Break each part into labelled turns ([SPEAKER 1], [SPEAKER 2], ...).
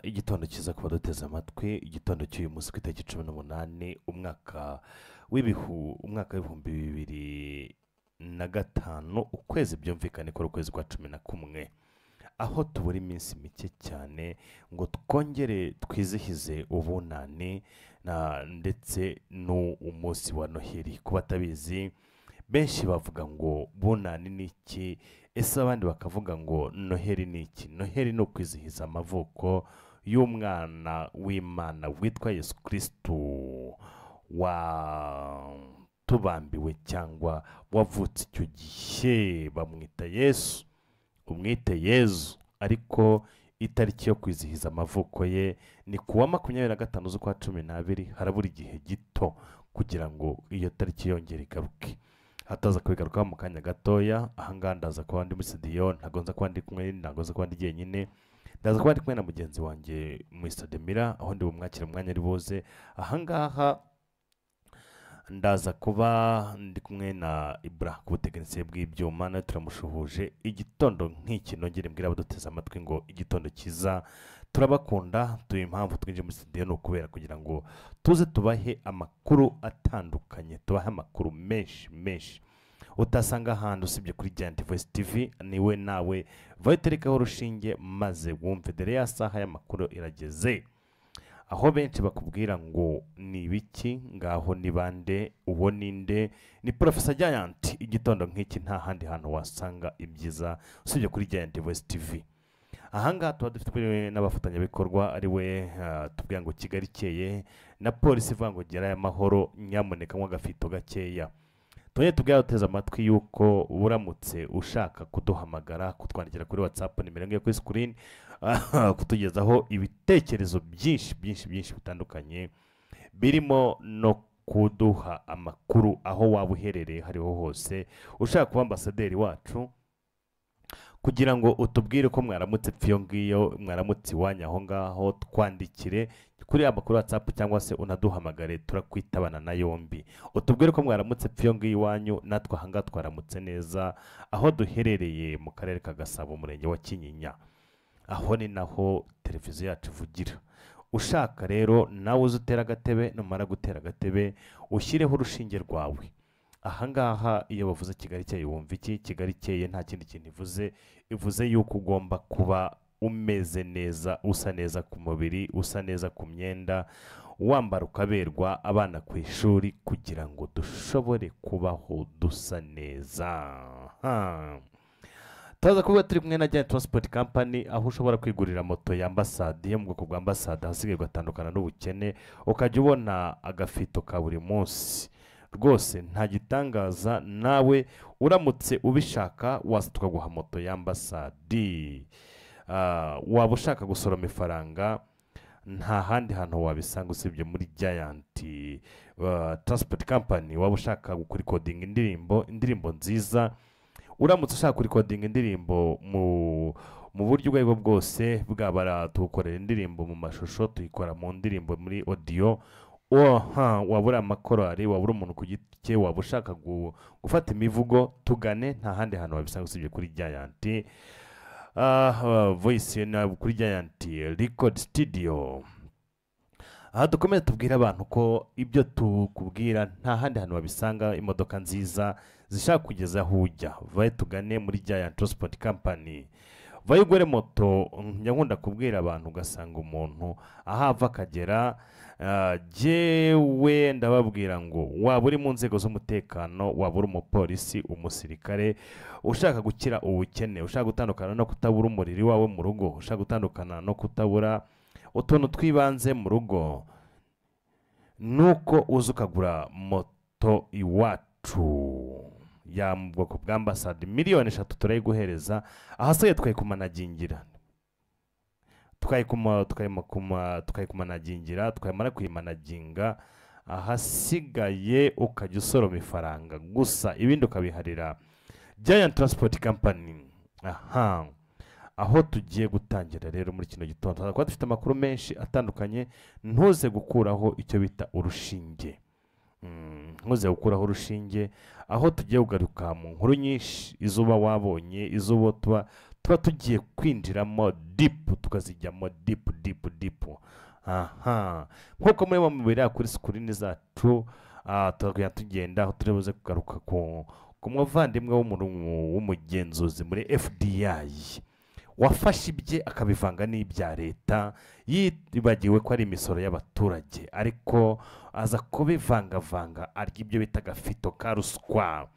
[SPEAKER 1] Igitondo cyiza kuba duteze amatwi. Igitondo cy'uyu munsi ku itariki 18, umwaka w'2005, ukwezi byumvikane ko ari ukwezi kwa 11, aho tubura iminsi mike cyane ngo twongere twizihize ubunani ndetse n'umunsi wa Noheli. Ku batabizi, benshi bavuga ngo bunani ni iki? Ese abandi bakavuga ngo Noheli ni iki? Noheli ni ukwizihiza amavuko y'umwana w'Imana witwa Yesu Kirisitu, watubambiwe cyangwa wavutse icyo gihe. Bamwita Yesu, umwite Yezu, ariko itariki yo kwizihiza amavuko ye ni kuwa 25 z'ukwa 12. Harabura igihe gito kugira ngo iyo tariki yongere igaruke. Hataza kubigarukaho mu kanya gatoya. Ahangaha ndaza kuba ndi muri studio, ntabwo nza kuba ndi kumwe, ntabwo nza kuba ndi jyenyine, ndaza kuba ndi kumwe na mugenzi wanjye Mr Demira, aho ndi bumwakire umwanya ari buze. Ahangaha ndaza kuba ndi kumwe na Ibra ku butekinisiye bw'ibyuma, nawe turamushuhuje. Igitondo nk'iki nongere mbwira abaduteze amatwi ngo igitondo cyiza, turabakunda. Tuye impamvu twinjiye muri studio ni ukubera kugira ngo tuze tubahe amakuru atandukanye, tubahe amakuru menshi menshi utasanga ahandi usibye kuri Giant Voice TV. Niwe nawe vayiterekaho urushinge maze wumve. Dore ya saha y'amakuru irageze, aho benshi bakubwira ngo ni ibiki ngaho, ni bande, uwo ninde? Ni Professor Giant. Igitondo nk'iki nta handi hantu wasanga ibyiza usibye kuri Giant Voice TV. Ahangaha tuba dufite n'abafatanyabikorwa, ari we tubwira ngo Kigali ikeye, na polisi ivuga ngo gerayo amahoro, nyamuneka nywa agafito gakeya. Tujye tubwira uteze amatwi yuko uramutse ushaka kuduhamagara, kutwandikira kuri WhatsApp, nimero ngiyo kuri screen, kutugezaho ibitekerezo byinshi byinshi byinshi bitandukanye, birimo no kuduha amakuru aho waba uherereye hariho hose. Ushaka kuba ambasaderi wacu kugira ngo utubwire ko mwaramutse pfiyo ngiyo, mwaramutse iwanyu aho ngaho, twandikire kuri amakuru WhatsApp cyangwa se unaduhamagare, turakwitabana na yombi. Utubwire ko mwaramutse pfiyo ngiyo iwanyu, natwe aha ngaha twaramutse neza aho duherereye mu karere ka Gasabo, umurenge wa Kinyinya, aho ni naho televiziyo yacu ivugira. Ushaka rero nawe uze utere agatebe, numara gutera agatebe ushyireho urushinge rwawe. Ahangaha iyo bavuze Kigali ikeye wumva iki? Kigali ikeye nta kindi kintu ivuze, ivuze yuko ugomba kuba umeze neza, usa neza ku mubiri, usa neza ku myenda, wambara ukaberwa, abana ku ishuri, kugira ngo dushobore kubaho dusa neza. Turaza kuba turi kumwe na Giant Transport Company, aho ushobora kwigurira moto ya Ambasade yo mu bwoko bwa Ambasade, ahasigaye ugatandukana n'ubukene, ukajya ubona agafito ka buri munsi. Rwose nta gitangaza, nawe uramutse ubishaka waza tukaguha moto ya Ambasade. Waba ushaka gusoroma ifaranga, nta handi hantu wabisanga usibye muri Giant Transport Company. Waba ushaka kurikodinga indirimbo, indirimbo nziza, uramutse ushaka kurikodinga indirimbo mu buryo ubwo aribwo bwose, bwaba tugukorera indirimbo mu mashusho, tuyikora mu ndirimbo muri audio, waba uri amakorari, waba uri umuntu ku giti cye, waba ushaka gufata imivugo, tugane, nta handi hantu wabisanga usibye kuri Giant Voice, kuri Giant Record Studio. Aha dukomeze tubwire abantu ko ibyo tukubwira nta handi hantu wabisanga. Imodoka nziza zishaka kugeza aho ujya, vaye tugane muri Giant Transport Company, vaye ugure moto. Njya nkunda kubwira abantu, ugasanga umuntu ahava akagera. Jyewe ndababwira ngo waba uri mu nzego z'umutekano, waba uri umupolisi, umusirikare, ushaka gukira ubukene, ushaka gutandukana no kutabura umuriro iwawe mu rugo, ushaka gutandukana no kutabura utuntu tw'ibanze mu rugo, nuko uza ukagura moto iwacu ya mu bwoko bwa Ambasade, miliyoni 3 turayiguhereza, ahasigaye tukayikumanagingira, tukayikumanagingira, twamara kuyimanaginga ahasigaye ukajya usoroma ifaranga gusa, ibindi ukabiharira Giant Transport Company. Aha aho tugiye gutangira rero muri kino gitondo, kuba dufite amakuru menshi atandukanye, ntuze gukuraho icyo bita urushinge. Ntuze gukuraho urushinge, aho tugiye kugaruka mu nkuru nyinshi izuba wabonye, izuba tuba tugiye kwinjiramo deep, tukazijyamo deep deep. Aha, nk'uko muri mubiri kuri screen zacu, tukajya tugenda aho turi buze kugaruka ku muvandimwe w'umugenzuzi muri FBI wafashe ibye akabivanga n'ibya leta, yibagiwe ko ari imisoro y'abaturage, ariko aza kubivangavanga arya ibyo bita agafito ka ruswa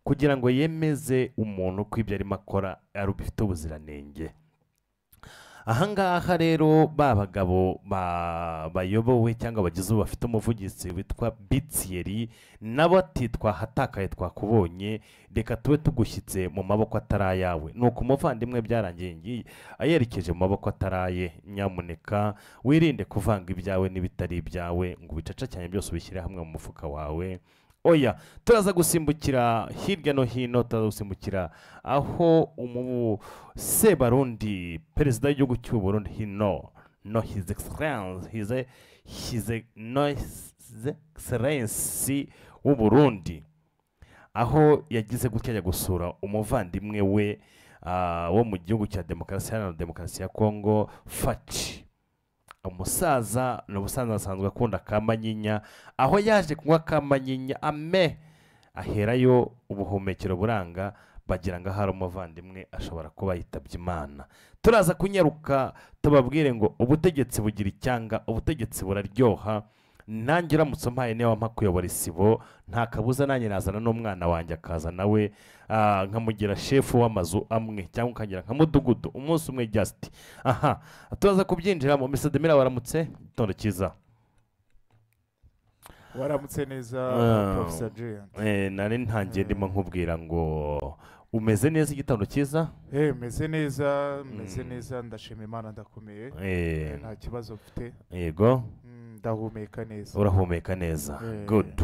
[SPEAKER 1] kugira ngo yemeze umuntu ko ibyo arimo akora ari bifite ubuziranenge. Ahangaha rero ba bagabo bayobowe cyangwa bagize ubu bafite umuvugizi witwa Bitsiyeri, nabo ati twahatakaye twakubonye, reka tube tugushyitse mu maboko atari ayawe. Nuko umuvandimwe byarangiye ngiye ayerekeje mu maboko ataraye. Nyamuneka wirinde kuvanga ibyawe n'ibitari ibyawe ngo ubicaca cyane byose ubishyire hamwe mu mufuka wawe. Oya, turaza gusimbukira hirya no hino, turaza gusimbukira aho Sebarundi, perezida w'igihugu cy'u Burundi, hino no his excellence his his no his excellence w'u Burundi, aho yagize gutya ajya gusura umuvandimwe we wo mu gihugu cya demokarasi iharanira demokarasi ya Kongo, Faci. Umusaza ni ubusanzwe asanzwe akunda kamanyinya, aho yaje kunywa kamanyinya ame aherayo ubuhumekero buranga, bagira ngo ahari umuvandimwe ashobora kuba yitabye Imana. Turaza kunyaruka tubabwire ngo ubutegetsi bugira icyanga, ubutegetsi buraryoha. Nanjye uramutse umpaye niba wampa kuyobora isibo, nta kabuza nanjye nazana n'umwana wanjye akaza nawe, nkamugira shefu w'amazu amwe cyangwa ukagira nka mudugudu umunsi umwe just. Aha turaza kubyinjiramo. Mr Demira, waramutse, igitondo cyiza.
[SPEAKER 2] Waramutse neza, Professor Giant.
[SPEAKER 1] Nari ntangiye ndimo nkubwira ngo umeze neza, igitondo cyiza.
[SPEAKER 2] Meze neza, meze neza, ndashima Imana, ndakomeye, nta kibazo mfite.
[SPEAKER 1] Yego.
[SPEAKER 2] Ndahumeka neza.
[SPEAKER 1] Urahumeka neza, good,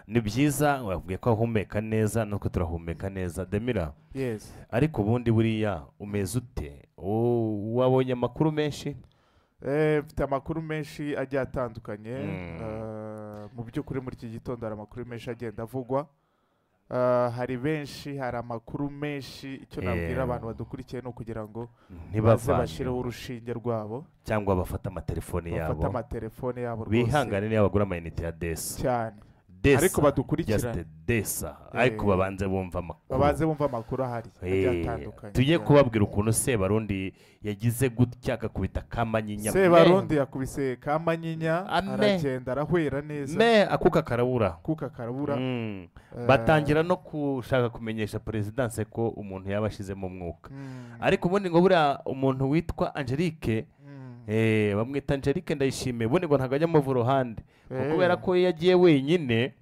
[SPEAKER 1] ni byiza. Wabwiye ko ahumeka neza, nuko turahumeka neza, Demira.
[SPEAKER 2] Yes.
[SPEAKER 1] Ariko ubundi buriya umeze ute? Wabonye amakuru menshi?
[SPEAKER 2] Mfite amakuru menshi agiye atandukanye. Mu by'ukuri muri iki gitondo hari amakuru menshi agenda avugwa. Hari benshi, hari amakuru menshi. Icyo nabwira abantu badukurikiye ni ukugira ngo baze
[SPEAKER 1] ntibavane
[SPEAKER 2] bashireho urushinge rwabo
[SPEAKER 1] cyangwa bafate amatelefoni
[SPEAKER 2] bafate
[SPEAKER 1] yabo,
[SPEAKER 2] amatelefone yabo rwose,
[SPEAKER 1] bihangane niyo bagura amayinite ya desa
[SPEAKER 2] cyane,
[SPEAKER 1] desa,
[SPEAKER 2] ariko badukurikirane.
[SPEAKER 1] Just desa, ariko babanze bumva amakuru,
[SPEAKER 2] babanze bumva amakuru ahari agiye atandukanye.
[SPEAKER 1] Tujye kubabwira ukuntu Sebarundi yagize gutya akakubita kamanyinya.
[SPEAKER 2] Sebarundi yakubise kamanyinya,
[SPEAKER 1] Ame.
[SPEAKER 2] aragenda arahwera neza,
[SPEAKER 1] me akuka karabura,
[SPEAKER 2] kuka karabura.
[SPEAKER 1] Batangira no gushaka kumenyesha perezidanse ko umuntu yaba ashizemo umwuka. Ariko ubundi ngo buriya umuntu witwa Angelique, bamwita Angelique Ndayishimiye, ubundi ngo ntabwo ajya amuva uruhande, ngo kubera ko iyo yagiye wenyine,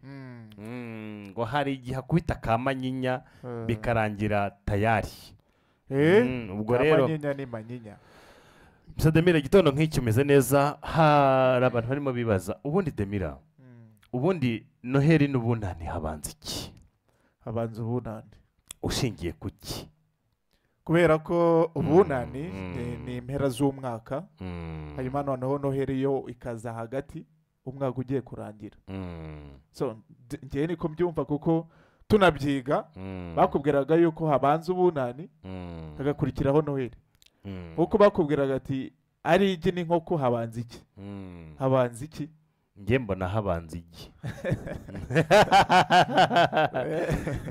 [SPEAKER 1] ngo hari igihe akubita kamanyinya bikarangira tayari. Ubwo rero
[SPEAKER 2] Kamanyinya ni manyinya.
[SPEAKER 1] Mr Demira, igitondo nk'iki umeze neza. Hari abantu barimo bibaza ubundi, Demira, ubundi Noheli n'ubunani habanza iki?
[SPEAKER 2] Habanza ubunani.
[SPEAKER 1] Ushingiye ku ki?
[SPEAKER 2] Kubera ko ubunani ni impera z'umwaka, hanyuma noneho Noheli yo ikaza hagati umwaka ugiye kurangira. So njyewe niko mbyumva, kuko tunabyiga bakubwiraga yuko habanza ubunani, hagakurikiraho Noheli. Nkuko bakubwiraga ati ari igi n'inkoko habanza iki? Habanza iki?
[SPEAKER 1] Njye mbona habanza igi,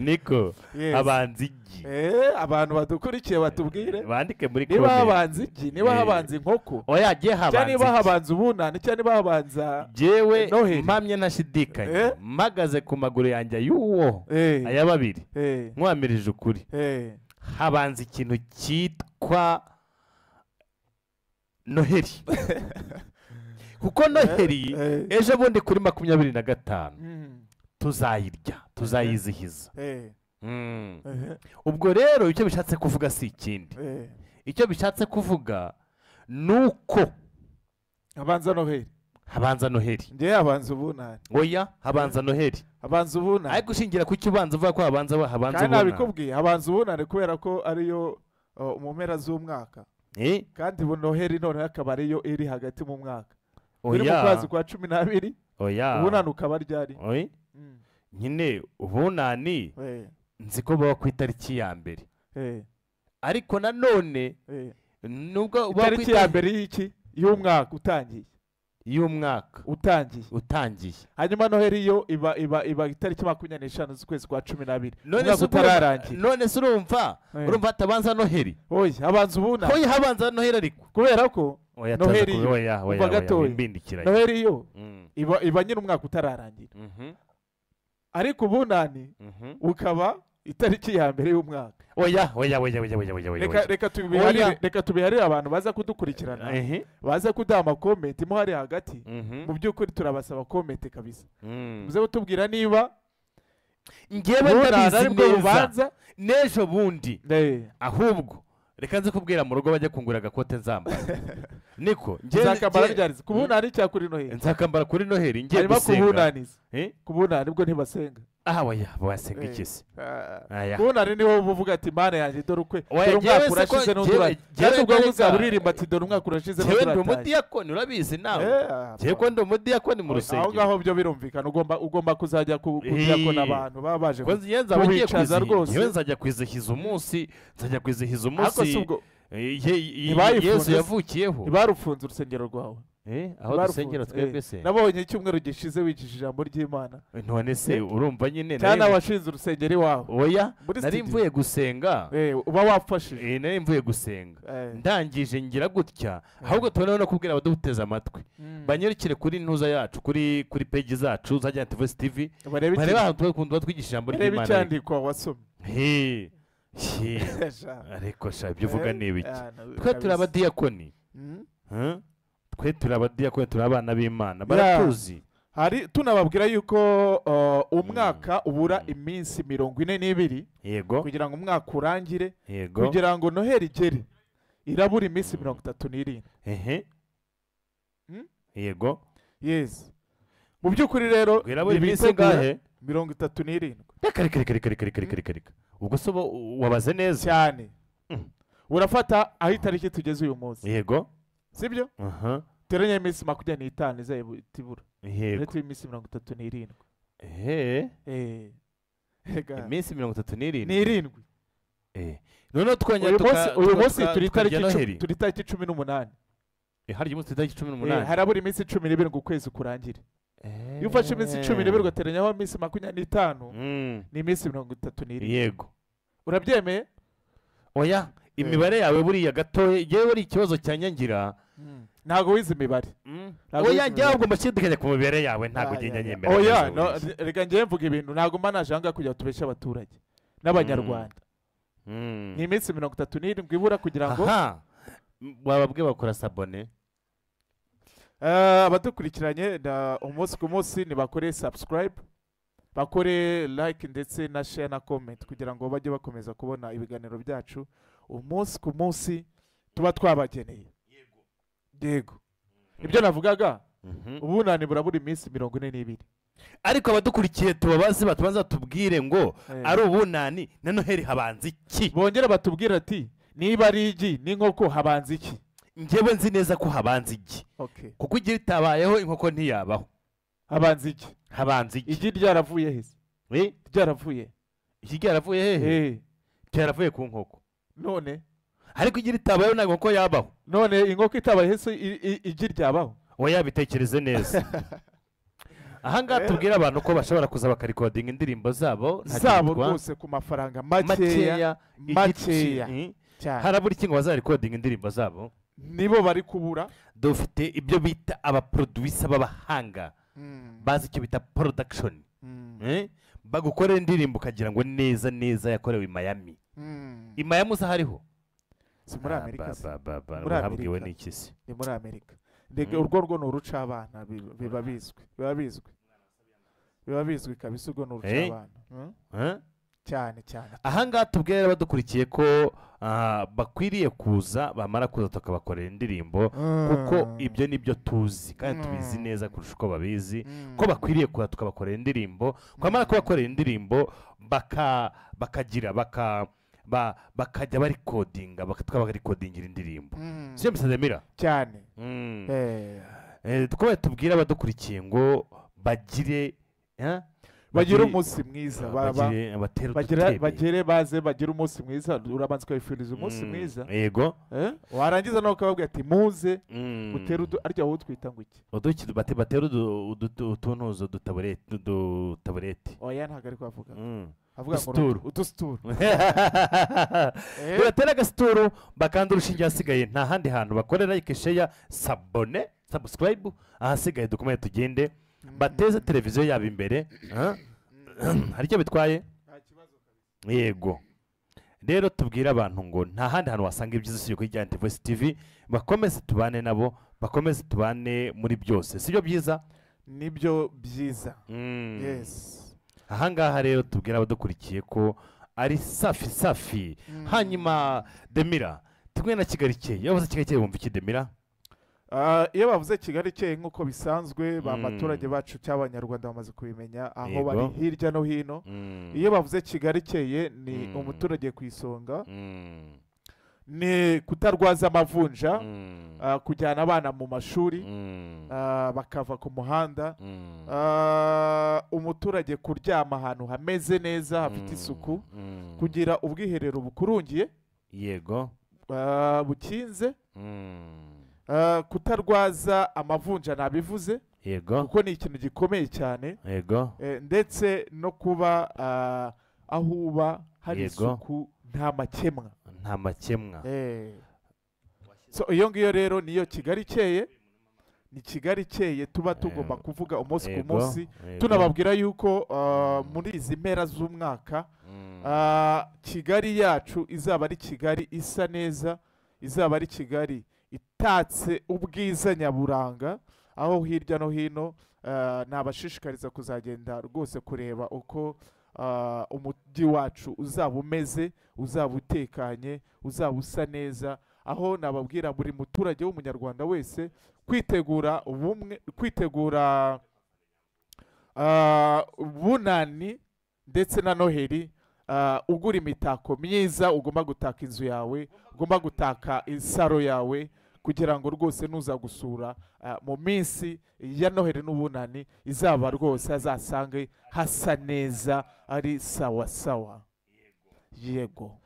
[SPEAKER 1] niko.
[SPEAKER 2] Yes.
[SPEAKER 1] Habanza igi.
[SPEAKER 2] Abantu badukurikiye batubwire
[SPEAKER 1] bandike muri
[SPEAKER 2] niba
[SPEAKER 1] comment.
[SPEAKER 2] habanza igi, niba habanza inkoko,
[SPEAKER 1] oya jye
[SPEAKER 2] cyangwa
[SPEAKER 1] habanza
[SPEAKER 2] niba
[SPEAKER 1] igi.
[SPEAKER 2] habanza ubunani, cyangwa niba habanza
[SPEAKER 1] Jewe
[SPEAKER 2] Noheli.
[SPEAKER 1] mpamye ntashidikanya, mpagaze ku maguru yanjye y'uwo aya babiri, nkwamirije ukuri, habanza ikintu cyitwa Noheli, kuko Noheli ejo bundi kuri 25 tuzayirya, tuzayizihiza. Ubwo rero icyo bishatse kuvuga si ikindi, icyo bishatse kuvuga ni uko
[SPEAKER 2] habanza Noheli.
[SPEAKER 1] Habanza Noheli.
[SPEAKER 2] Njyewe habanza ubunani.
[SPEAKER 1] Oya, habanza Noheli.
[SPEAKER 2] Habanza ubunani.
[SPEAKER 1] Ariko ushingira ku cyo ubanza uvuga ko habanza
[SPEAKER 2] Kandi
[SPEAKER 1] ubunani?
[SPEAKER 2] nabikubwiye, habanza ubunani kubera ko ariyo mu mpera z'umwaka, kandi bu Noheli noneho akaba ariyo iri hagati mu mwaka, iri mu
[SPEAKER 1] Oya.
[SPEAKER 2] kwezi kwa 12.
[SPEAKER 1] Oya.
[SPEAKER 2] Ubunani ukaba ryari?
[SPEAKER 1] Oya. Nyine ubunani nzi ko buba ku itariki ya mbere, ariko nanone nubwo buba ku
[SPEAKER 2] Itariki ya mbere y'iki? Y'umwaka utangiye.
[SPEAKER 1] Y'umwaka
[SPEAKER 2] utangiye. Hanyuma Noheli yo iba itariki 25 z'ukwezi kwa 12.
[SPEAKER 1] None se utararangira. None se urumva hatabanza Noheli?
[SPEAKER 2] Oya, habanza ubunani.
[SPEAKER 1] Oya, habanza Noheli ariko.
[SPEAKER 2] Kubera ko Noheli
[SPEAKER 1] oya
[SPEAKER 2] Noheli yo iba nyine umwaka utararangira. Ariko ubunani ukaba itariki ya mbere y'umwaka.
[SPEAKER 1] Oya.
[SPEAKER 2] Reka tubiharire abantu baza kudukurikirana, baza kuduha amakomenti mo hari hagati. Mu by'ukuri turabasaba komenti kabisa, muze kutubwira niba
[SPEAKER 1] ngewe ndabizi neza n'ejo bundi. Ahubwo reka nze kubwira mu rugo bajya kungura agakote nzambara. Niko
[SPEAKER 2] nzakambara ryarize ku bunani cyangwa kuri Noheli?
[SPEAKER 1] Nzakambara kuri Noheli ngiye gusenga.
[SPEAKER 2] Ku bunani bwo ntibasenga.
[SPEAKER 1] Oya, basenga iki se?
[SPEAKER 2] Kubona ni wowe uvuga ati Mana yanjye dore ukwe, dore umwaka urashize n'undi. Kandi ubwo uzaba uririmba ati dore umwaka urashize n'undi.
[SPEAKER 1] Njyewe ndi umudiyakoni urabizi nawe. Njyewe ko ndi umudiyakoni mu rusengero.
[SPEAKER 2] Aho ngaho byo birumvikana, ugomba kuzajya kudiyakona abantu baba baje.
[SPEAKER 1] Kubicaza rwose. Njyewe nzajya kwizihiza umunsi, nzajya kwizihiza umunsi Yesu yavukiyeho.
[SPEAKER 2] Ntibarufunze urusengero rwawe.
[SPEAKER 1] Aho dusengera twebwe se?
[SPEAKER 2] Nabonye icyumweru gishize wigishije ijambo ry'Imana.
[SPEAKER 1] None se urumva nyine
[SPEAKER 2] cyane abashinze urusengero iwawe?
[SPEAKER 1] Oya, nari mvuye gusenga.
[SPEAKER 2] Uba wafashije.
[SPEAKER 1] Nari mvuye gusenga. Ndangije ngira gutya, ahubwo tubone no kubwira abaduteze amatwi. Banyarukire kuri ntuza yacu, kuri page zacu za Giant Voice TV. Barebe ahantu twakunda twigisha ijambo ry'Imana.
[SPEAKER 2] Barebe icyandikwa wasomye.
[SPEAKER 1] Ariko sha ibyo uvuga ni ibiki? Twe turi abadiyakoni. Twe turi abadiyakoni, turi abana b'Imana, baratuzi.
[SPEAKER 2] Hari tunababwira yuko umwaka ubura iminsi 42.
[SPEAKER 1] Yego.
[SPEAKER 2] Kugira ngo umwaka urangire.
[SPEAKER 1] Yego.
[SPEAKER 2] Kugira ngo Noheli igere irabura iminsi 37.
[SPEAKER 1] Yego.
[SPEAKER 2] Yes. Mu by'ukuri rero
[SPEAKER 1] irabura iminsi ingahe?
[SPEAKER 2] 37.
[SPEAKER 1] Reka. Ubwo se wabaze neza
[SPEAKER 2] cyane. Urafata aho itariki tugeze uyu munsi.
[SPEAKER 1] Yego.
[SPEAKER 2] Sibyo? Teranya iminsi 25 izayibura.
[SPEAKER 1] Yego.
[SPEAKER 2] Ndetse iminsi 37.
[SPEAKER 1] Iminsi 37.
[SPEAKER 2] Ni irindwi.
[SPEAKER 1] None twongera
[SPEAKER 2] uyu munsi turi tariki 18.
[SPEAKER 1] Hari umunsi tariki 18.
[SPEAKER 2] Harabura iminsi 12 ngo ukwezi kurangire. Iyo ufashe iminsi 12 ugateranyaho iminsi 25 ni iminsi 37.
[SPEAKER 1] Yego.
[SPEAKER 2] Urabyemeye?
[SPEAKER 1] Oya, imibare yawe buriya gatoya, yewe ari ikibazo cyanyangira.
[SPEAKER 2] Ntago wize imibare.
[SPEAKER 1] Oya, njye ahubwo mbashidikanya ku mibare yawe, ntago ugenda nyemera.
[SPEAKER 2] Oya, reka njye mvuga ibintu ntago mba naje ahangaha kugira ngo tubeshe abaturage n'abanyarwanda. Ni iminsi 37 ibura kugira ngo
[SPEAKER 1] wababwe bakora sabone.
[SPEAKER 2] Abadukurikiranye umunsi ku munsi nibakore subscribe, bakore like ndetse na share na comment kugira ngo bajye bakomeza kubona ibiganiro byacu umunsi ku munsi tuba twabageneye. Yego. Ibyo navugaga ubunani burabura iminsi 42.
[SPEAKER 1] Ariko abadukurikiye tubabaze batubanza tubwire ngo ari ubunani na Noheli habanza iki?
[SPEAKER 2] Bongera batubwira ati niba ari igi n'inkoko habanza iki?
[SPEAKER 1] Njyewe nzi neza ko habanza igi. Kuko igi ritabayeho inkoko ntiyabaho.
[SPEAKER 2] Habanza igi.
[SPEAKER 1] Habanza igi.
[SPEAKER 2] Igi ryaravuye he? Ryaravuye.
[SPEAKER 1] Igi ryaravuye hehe? Ryaravuye ku nkoko.
[SPEAKER 2] None
[SPEAKER 1] ariko igi ritabayeho ntabwo inkoko yabaho.
[SPEAKER 2] None inkoko itabaye se igi ryabaho?
[SPEAKER 1] Oya, bitekereze neza. Aha ngaha tubwira abantu ko bashobora kuza bakarikodinga indirimbo zabo
[SPEAKER 2] rwose ku mafaranga makeya.
[SPEAKER 1] Harabura iki ngo bazarikodinga indirimbo zabo?
[SPEAKER 2] Nibo bari kubura.
[SPEAKER 1] Dufite ibyo bita abaproducer b'abahanga bazi icyo bita production. Bagukorera indirimbo ukagira ngo neza neza yakorewe i Miami. I Miami uza hariho?
[SPEAKER 2] Si muri Amerika.
[SPEAKER 1] Muri n'iki se?
[SPEAKER 2] Ni muri Amerika. Urwo rwo ni uruca abana, biba bizwi. Biba bizwi kabisa, urwo ni uruca abana. Cyane cyane.
[SPEAKER 1] Aha ngaha tubwira abadukurikiye ko bakwiriye kuza, bamara kuza tukabakorera indirimbo, kuko ibyo nibyo tuzi kandi tubizi neza kurusha uko babizi, ko bakwiriye kuza tukabakorera indirimbo, kwamara kubakorera indirimbo bakagira bakajya barikodinga, tukabarekodingira indirimbo. Sibyo Mr.
[SPEAKER 2] Cyane.
[SPEAKER 1] Tukabaye tubwira abadukurikiye ngo bagire
[SPEAKER 2] Bagira umunsi mwiza, bagere baze bagira umunsi mwiza. Urabanza ukabifuriza umunsi mwiza,
[SPEAKER 1] yego,
[SPEAKER 2] warangiza nawe ukababwira ati muze mutere arya wowe twita ngo iki
[SPEAKER 1] uduki batera utuntuzo dutabureti.
[SPEAKER 2] Oya ntabwo ari kuhavuga, avuga ngo udusituru.
[SPEAKER 1] Batera agasituru bakanda urushinge, ahasigaye nta handi hantu bakorera like, share, sabone, subscribe, ahasigaye dukomeye tugende bateze televiziyo yabo imbere. Hari icyo bitwaye? Yego. Rero tubwire abantu ngo nta handi hantu wasanga ibyiza usibye kuri Giant Voice TV. Bakomeze tubane nabo, bakomeze tubane muri byose, sibyo byiza?
[SPEAKER 2] Nibyo byiza. Yes.
[SPEAKER 1] Ahangaha rero tubwira abadukurikiye ko ari safi safi. Hanyuma Demira, tumwe na Kigali Ikeye. Iyo bavuze Kigali Ikeye bumva iki Demira?
[SPEAKER 2] Iyo bavuze Kigali Ikeye nk'uko bisanzwe abaturage bacu cy'abanyarwanda bamaze kubimenya aho bari hirya no hino. Iyo bavuze Kigali Ikeye ni umuturage ku isonga, ni kutarwaza amavunja, kujyana abana mu mashuri bakava ku muhanda, umuturage kuryama ahantu hameze neza hafite isuku, kugira ubwiherero bukurungiye,
[SPEAKER 1] yego,
[SPEAKER 2] bukinze, kutarwaza amavunja nabivuze,
[SPEAKER 1] yego,
[SPEAKER 2] kuko ni ikintu gikomeye cyane,
[SPEAKER 1] yego,
[SPEAKER 2] ndetse no kuba aho uba hari isuku, nta makemwa,
[SPEAKER 1] nta makemwa.
[SPEAKER 2] So iyo ngiyo rero niyo Kigali Ikeye, ni Kigali Ikeye tuba tugomba kuvuga umunsi ku munsi. Tunababwira yuko muri izi mpera z'umwaka Kigali yacu izaba ari Kigali isa neza, izaba ari Kigali itatse ubwiza nyaburanga, aho hirya no hino nabashishikariza kuzagenda rwose kureba uko umujyi wacu uzaba umeze, uzaba utekanye, uzaba usa neza. Aho nababwira buri muturage w'umunyarwanda wese kwitegura ubumwe, kwitegura bunani ndetse na Noheli, ugura imitako myiza, ugomba gutaka inzu yawe, ugomba gutaka isaro yawe, kugira ngo rwose nuza gusura mu minsi ya Noheli n'ubunani izaba rwose azasange hasa neza, ari sawa sawa. Yego.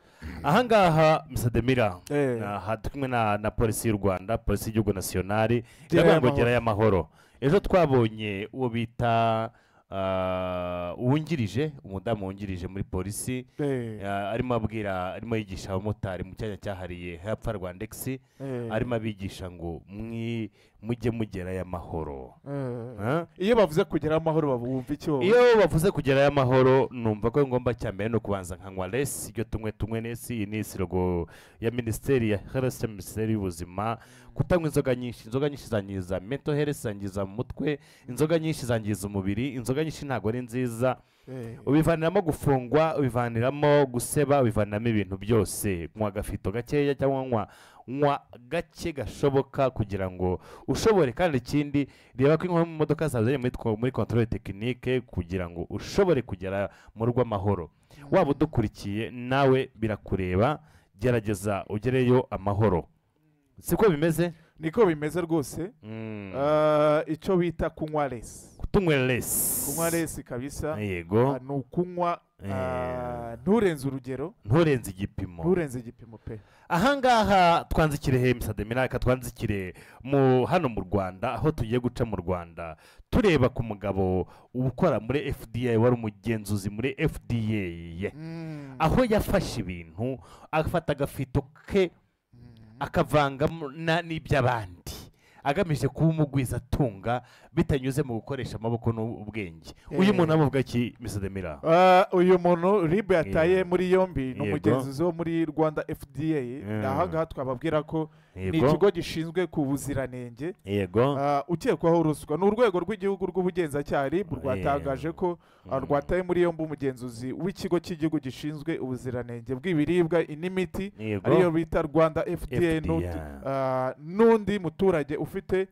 [SPEAKER 1] Ahangaha Mr. Demira, aha kumwe na polisi y'u Rwanda, polisi y'igihugu nationale, iravuga ngo gerayo amahoro. Ejo twabonye uwo bita uwungirije, umudamu wungirije muri polisi, arimo abwira, arimo yigisha abamotari mu cyanya cyahariye hepfo Rwandex, arimo abigisha ngo mujye mugerayo amahoro.
[SPEAKER 2] Iyo bavuze kugerayo amahoro bumva iki wowe?
[SPEAKER 1] Iyo bavuze kugerayo amahoro numva ko ngomba cyambere no kubanza nkanywa lesi, ibyo tumwe nesi. Iyi ni sirogo ya Minisiteri ya Health, Minisiteri y'Ubuzima. Kutanywa inzoga nyinshi, inzoga nyinshi zangiza mental health, zangiza mu mutwe, inzoga nyinshi zangiza umubiri, inzoga nyinshi ntabwo ari nziza. Ubivaniramo gufungwa, ubivaniramo guseba, ubivaniramo ibintu byose. Nywa agafito gakeya cyangwa nywa gake gashoboka kugira ngo ushobore. Kandi ikindi, reba ko inkono mu modoka zawe ziri muri contrôle technique kugira ngo ushobore kugera mu rugo amahoro. Waba udukurikiye nawe birakureba, gerageza ugereyo amahoro. Siko bimeze?
[SPEAKER 2] Niko bimeze rwose. Icyo bita kunywa lesi,
[SPEAKER 1] kutunywa lesi,
[SPEAKER 2] kunywa lesi kabisa.
[SPEAKER 1] Yego.
[SPEAKER 2] Ni ukunywa nturenze urugero,
[SPEAKER 1] nturenze igipimo,
[SPEAKER 2] nturenze igipimo pe.
[SPEAKER 1] Ahangaha twanzikire he Mr. Demira, twanzikire mu hano mu Rwanda, aho tugiye guca mu Rwanda tureba ku mugabo ukora muri FDA, wari umugenzuzi muri FDA, aho yafashe ibintu afata agafito ke akavanga n'iby'abandi agamije kuba umugwizatunga bitanyuze mu gukoresha amaboko n'ubwenge. Uyu muntu amuvuga iki Mr. Demira?
[SPEAKER 2] Uyu muntu RIB yataye muri yombi ni umugenzuzi wo muri Rwanda FDA. Ahangaha twababwira ko ni ikigo gishinzwe ku buziranenge.
[SPEAKER 1] Yego.
[SPEAKER 2] Ukekwaho ruswa ni urwego rw'igihugu rw'ubugenzacyaha RIB rwatangaje ko rwataye muri yombi umugenzuzi w'ikigo cy'igihugu gishinzwe ubuziranenge bw'ibiribwa n'imiti, ariyo bita Rwanda FDA, n'undi muturage ufite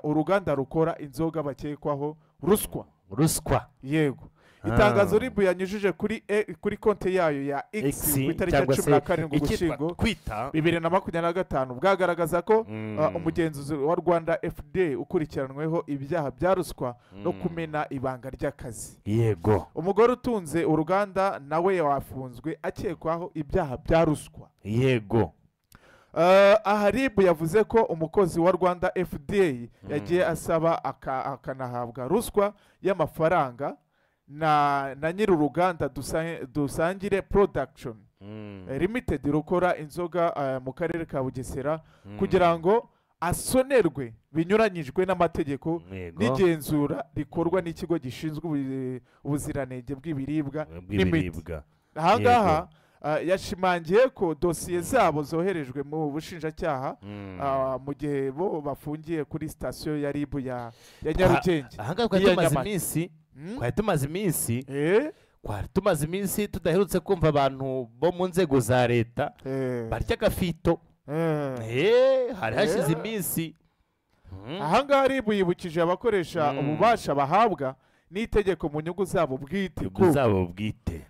[SPEAKER 2] uruganda rukora inzoga bakekwaho ruswa.
[SPEAKER 1] Ruswa.
[SPEAKER 2] Yego. Itangazo RIB yanyujije kuri konti yayo ya X ku itariki ya 17 Ugushyingo 2025 bwagaragaza ko umugenzuzi wa Rwanda FDA ukurikiranweho ibyaha bya ruswa no kumena ibanga ry'akazi.
[SPEAKER 1] Yego.
[SPEAKER 2] Umugore utunze uruganda nawe wafunzwe akekwaho ibyaha bya ruswa.
[SPEAKER 1] Yego.
[SPEAKER 2] Aha RIB yavuze ko umukozi wa Rwanda FDA yagiye asaba akanahabwa ruswa y'amafaranga na nyiri uruganda Dusangire Production Limited rukora inzoga mu karere ka Bugesera kugira ngo asonerwe binyuranyijwe n'amategeko n'igenzura rikorwa n'ikigo gishinzwe ubuziranenge bw'ibiribwa n'imiti. Aha ngaha yashimangiye ko dosiye zabo zoherejwe mu bushinjacyaha mu gihe bo bafungiye kuri sitasiyo ya RIB ya Nyarugenge.
[SPEAKER 1] Aha ngaha twari tumaze iminsi tudaherutse kumva abantu bo mu nzego za leta barya agafito. Hari hashize iminsi.
[SPEAKER 2] Aha ngaha RIB yibukije abakoresha ububasha bahabwa n'itegeko mu nyungu zabo bwite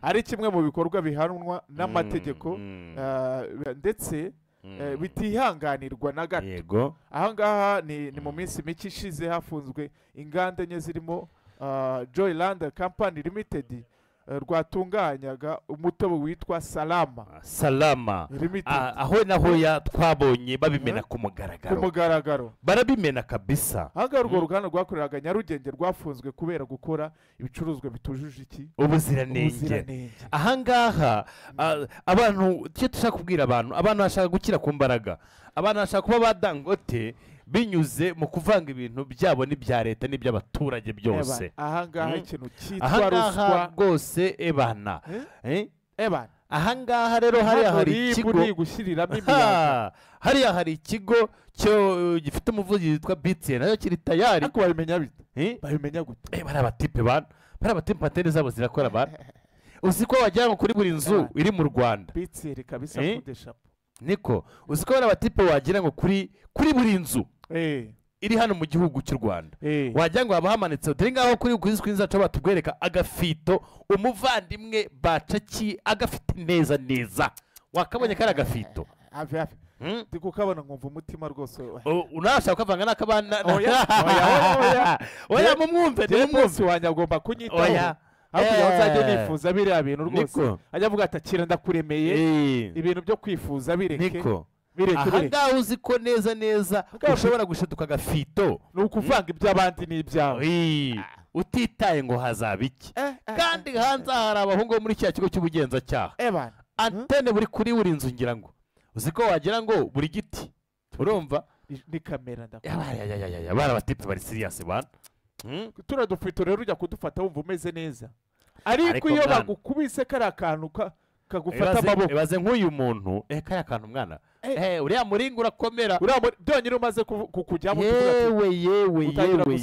[SPEAKER 2] ari kimwe mu bikorwa bihanwa n'amategeko ndetse bitihanganirwa na gato. Aha ngaha ni mu minsi mike ishize hafunzwe inganda enye zirimo Joyland Company Limited rwatunganyaga umutobe witwa Salama
[SPEAKER 1] aho naho twabonye babimena ku mugaragaro barabimena kabisa.
[SPEAKER 2] Aha urwo ruganda rwakoreraga Nyarugenge rwafunzwe kubera gukora ibicuruzwa bitujuje iki
[SPEAKER 1] ubuziranenge. Aha ngaha abantu icyo dushaka kubwira abantu bashaka gukira ku mbaraga, abantu bashaka kuba ba Dangote binyuze mu kuvanga ibintu byabo n'ibya leta n'iby'abaturage byose.
[SPEAKER 2] Aha ngaha ikintu cyitwa ruswa
[SPEAKER 1] rwose ebana. Ebana. Aha ngaha rero hariya hari ikigo hariya hari ikigo cyo gifite umuvugizi witwa BTN nayo kiri tayari.
[SPEAKER 2] Ariko babimenya bite? Babimenya gute?
[SPEAKER 1] Bari abatipe bana, bari abatipe patene zabo zirakora bana. Uzi ko wagira ngo kuri buri nzu iri mu Rwanda
[SPEAKER 2] BTN kabisa kudesha.
[SPEAKER 1] Niko uzi ko bari abatipe wagira ngo kuri buri nzu iri hano mu gihugu cy'u Rwanda wagira ngo abahamanitse dore ngaho kuri screen zacu batubwereka agafito umuvandimwe bacaki agafite neza neza wakabonye kari agafito
[SPEAKER 2] hafi hafi ndi kukabona nkumva umutima rwose
[SPEAKER 1] unashaka kavanga n'akabana. Oya mumwumve
[SPEAKER 2] n'umunsi wanjye agomba kunyitaho aho nzajya nifuza biriya bintu rwose ajya avuga ati akira ndakuremeye ibintu byo kwifuza bireke.
[SPEAKER 1] Aha ngaha uzi ko neza neza ushobora gushiduka agafito
[SPEAKER 2] ni ukuvanga iby'abandi n'ibyawe
[SPEAKER 1] utitaye ngo hazaba iki. Kandi hanze hari abahungu bo muri cya kigo cy'ubugenzacyaha antene buri kuri buri nzu ngira ngo uzi ko wagira ngo buri giti urumva
[SPEAKER 2] ni kamera
[SPEAKER 1] ndakubwira bari abatipe bari serious bana.
[SPEAKER 2] Turiya dufito rero ujya kudufata wumva umeze neza ariko iyo bagukubise kariya kantu kagufata amaboko.
[SPEAKER 1] Ibaze nk'uyu muntu kariya kantu mwana uriya muringa urakomera
[SPEAKER 2] byonyine umaze kukujyamo
[SPEAKER 1] yewe yewe yewe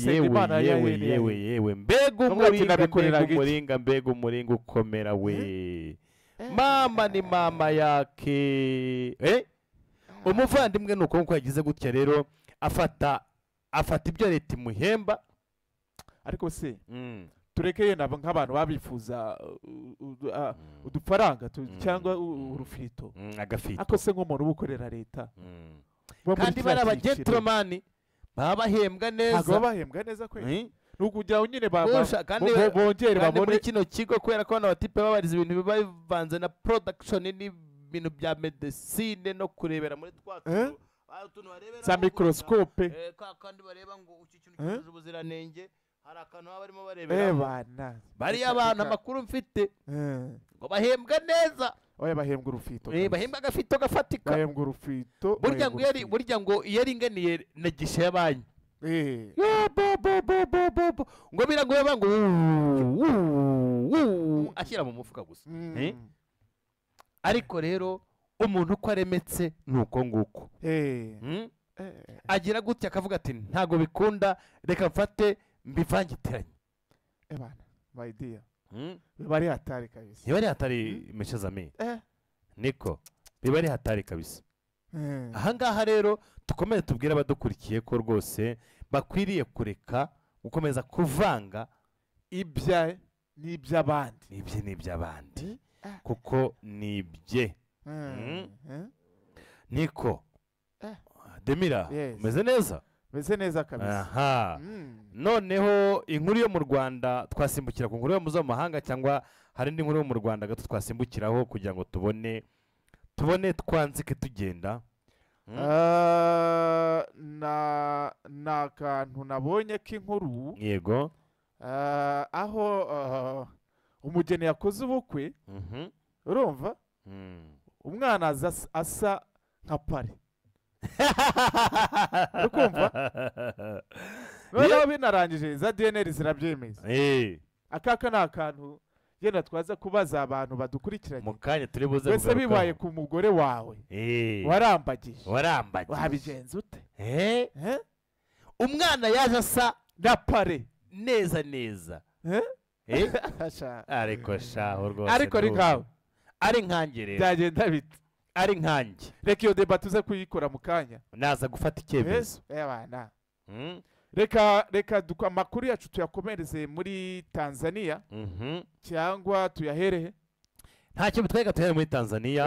[SPEAKER 1] yewe yewe yewe mbega umuringa mbega umuringa ukomera we mama ni mama yake. Umuvandimwe nuko nkuko yagize gutya rero afata ibyo leta imuhemba.
[SPEAKER 2] Ariko se tureke yenda nk'abantu babifuza udufaranga cyangwa urufito
[SPEAKER 1] agafito
[SPEAKER 2] ariko se nk'umuntu ubukorera leta
[SPEAKER 1] kandi bari abagentleman baba bahembwa neza.
[SPEAKER 2] Ntabwo bahembwa neza kweli ni ukugira ngo nyine bongere babone
[SPEAKER 1] muri kino kigo kubera ko abatipe babariza ibintu biba bivanze na production n'ibintu bya medecine no kurebera muri twa
[SPEAKER 2] za microscope
[SPEAKER 1] kandi bareba ngo iki kintu cyujuje ubuziranenge hari akantu baba barimo barebera bariya abantu amakuru mfite ngo bahembwa neza.
[SPEAKER 2] Oya bahembwa urufito
[SPEAKER 1] bahembwa agafito gafatika
[SPEAKER 2] bahembwa urufito
[SPEAKER 1] burya ngo iyo aringaniye na gishe ya banki ngo birango ngo ashyira mu mufuka gusa. Ariko rero umuntu uko aremetse ni uko nguko agira gutya akavuga ati ntago bikunda reka mfate mbivangiteranye.
[SPEAKER 2] Ebana my dear biba ari hatari kabisa.
[SPEAKER 1] Biba ari hatari meshazami niko biba ari hatari kabisa. Aha ngaha rero tukomeze tubwire abadukurikiye ko rwose bakwiriye kureka gukomeza kuvanga
[SPEAKER 2] ibya N'iby'abandi.
[SPEAKER 1] Nibye n'iby'abandi. Kuko nibye. Niko. Demira, umeze neza?
[SPEAKER 2] Meze neza kabisa.
[SPEAKER 1] Aha. Noneho inkuru yo mu Rwanda twasimbukira ku nkuru yo mu mahanga cyangwa hari indi nkuru yo mu Rwanda gato twasimbukiraho kugira ngo tubone twanzike tugenda.
[SPEAKER 2] Na kantu nabonye k'inkuru.
[SPEAKER 1] Yego.
[SPEAKER 2] Aho umugeni yakoze ubukwe. Urumva? Umwana asa nka pare. Ukumva? Noneho binarangije za DNR zirabyemeza. Akaka ni akantu yenda twaza kubaza abantu badukurikiranye.
[SPEAKER 1] Mu kanya turi buze
[SPEAKER 2] kugaruka. Wese bibaye ku mugore wawe. Warambagije. Wabigenza ute?
[SPEAKER 1] Umwana yaje asa
[SPEAKER 2] na pare
[SPEAKER 1] neza neza. Ariko shaho rwose.
[SPEAKER 2] Ariko ari nkawe.
[SPEAKER 1] Ari nkanjye rero.
[SPEAKER 2] Byagenda bite?
[SPEAKER 1] Ari nkanjye.
[SPEAKER 2] Reka iyo debat tuze kuyikora mu kanya.
[SPEAKER 1] Naza gufata icyemezo.
[SPEAKER 2] Bana. Reka amakuru yacu tuyakomereze muri Tanzania. Cyangwa tuyaherehe?
[SPEAKER 1] Ntacyo bitwereka tuyahere muri Tanzania.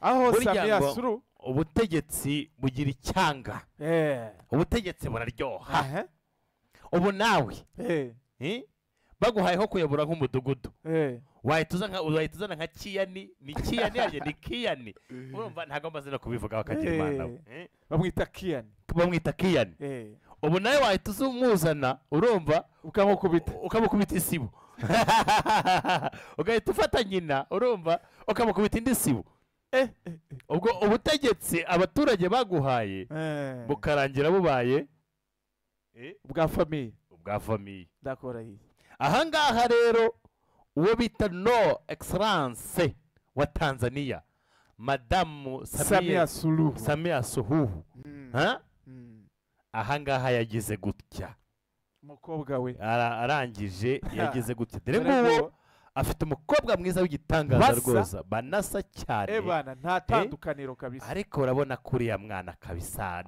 [SPEAKER 2] Aho Samia Suluhu
[SPEAKER 1] ubutegetsi bugira icyanga. Ubutegetsi buraryoha. Ubu nawe baguhayeho kuyobora nk'umudugudu. Wahita nka Kiyani, ni Kiyani yaje ni Kiyani. Urumva ntago mbaze no kubivuga bakagira Imana we.
[SPEAKER 2] Bamwita Kiyani.
[SPEAKER 1] Bamwita Kiyani. Ubu nawe wahita uzumuzana urumva ukamukubita isibo. Ugahita ufata nyina urumva ukamukubita indi sibo. Ubwo ubutegetsi abaturage baguhaye bukarangira bubaye
[SPEAKER 2] bwa famille.
[SPEAKER 1] Bwa famille.
[SPEAKER 2] Ndakora iyi.
[SPEAKER 1] Ahangaha rero uwo bita no excellence wa Tanzania Madamu
[SPEAKER 2] Samia Suluhu.
[SPEAKER 1] Samia Suluhu. Ahangaha yagize gutya.
[SPEAKER 2] Umukobwa we
[SPEAKER 1] arangije yagize gutya. Dore nguwo afite umukobwa mwiza w'igitangaza rwose. Banasa cyane.
[SPEAKER 2] Bana nta tandukaniro kabisa.
[SPEAKER 1] Ariko urabona kuriya mwana kabisa.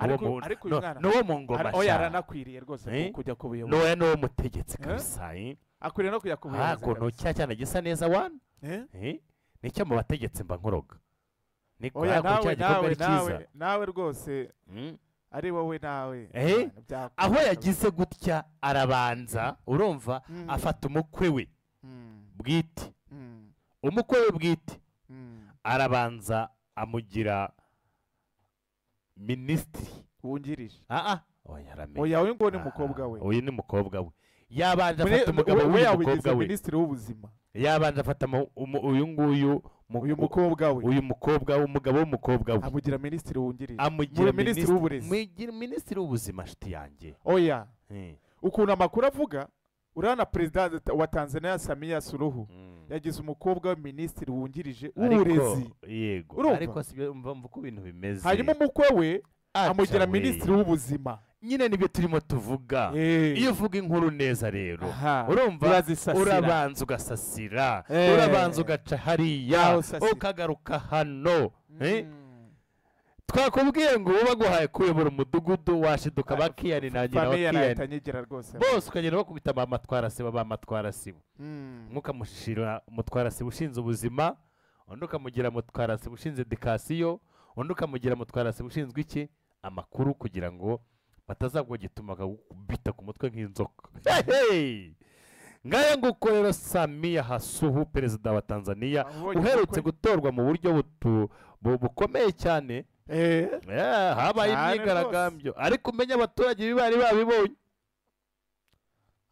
[SPEAKER 1] Nuwo mu ngoma.
[SPEAKER 2] Oya aranakwiriye rwose kujya ku buyobozi.
[SPEAKER 1] Noya nuwo mutegetsi kabisa.
[SPEAKER 2] Akwiriye no kujya ku buyobozi.
[SPEAKER 1] Hakuno cya cyane gisa neza wana. Nicyo mu bategetsi mba nkoroga. Niko
[SPEAKER 2] nawe nawe rwose ari wowe nawe.
[SPEAKER 1] Aho yagize gutya arabanza urumva afata umukwe we bwite. Umukwe we bwite arabanza amugira minisitiri
[SPEAKER 2] wungirije.
[SPEAKER 1] Oya
[SPEAKER 2] uyu ngo ni umukobwa we.
[SPEAKER 1] Uyu ni umukobwa we. Yabanje afata umugabo w'umukobwa we.
[SPEAKER 2] Minisitiri w'ubuzima.
[SPEAKER 1] Yabanje afata uyu nguyu
[SPEAKER 2] uyu mukobwa we.
[SPEAKER 1] Uyu mukobwa w'umugabo w'umukobwa we.
[SPEAKER 2] Amugira minisitiri wungirije.
[SPEAKER 1] Amugira
[SPEAKER 2] minisitiri w'uburezi.
[SPEAKER 1] Mugira minisitiri w'ubuzima shiti yanjye.
[SPEAKER 2] Oya. Ukuntu amakuru avuga urana president wa Tanzania Samia Suluhu yagize umukobwa minisitiri wungirije w'uburezi.
[SPEAKER 1] Yego. Ariko sibyo umva uko ibintu bimeze.
[SPEAKER 2] Hanyuma umukwe we amugira minisitiri w'ubuzima.
[SPEAKER 1] Nyine nibyo turimo tuvuga. Iyo uvuga inkuru neza rero urumva urabanza ugasasira, urabanza ugaca hariya ukagaruka hano. Twakubwiye ngo baguhaye kuyobora umudugudu washiduka bakiyani na nyina
[SPEAKER 2] wakiyani
[SPEAKER 1] bose ukagenda bakubita mama twarasiba ba matwarasibo. Mukamushira mutwarasibo ushinze ubuzima, undi ukamugira mutwarasibo ushinze edikasiyo, undi ukamugira mutwarasibo ushinzwe iki amakuru kugira ngo batazagwa gituma bakagukubita ku mutwe nk'inzoka. Ngaye nguko rero Samia Suluhu perezida wa Tanzania uherutse gutorwa mu buryo bukomeye cyane. Habaye imyigaragambyo ariko umenya abaturage bari babibonye.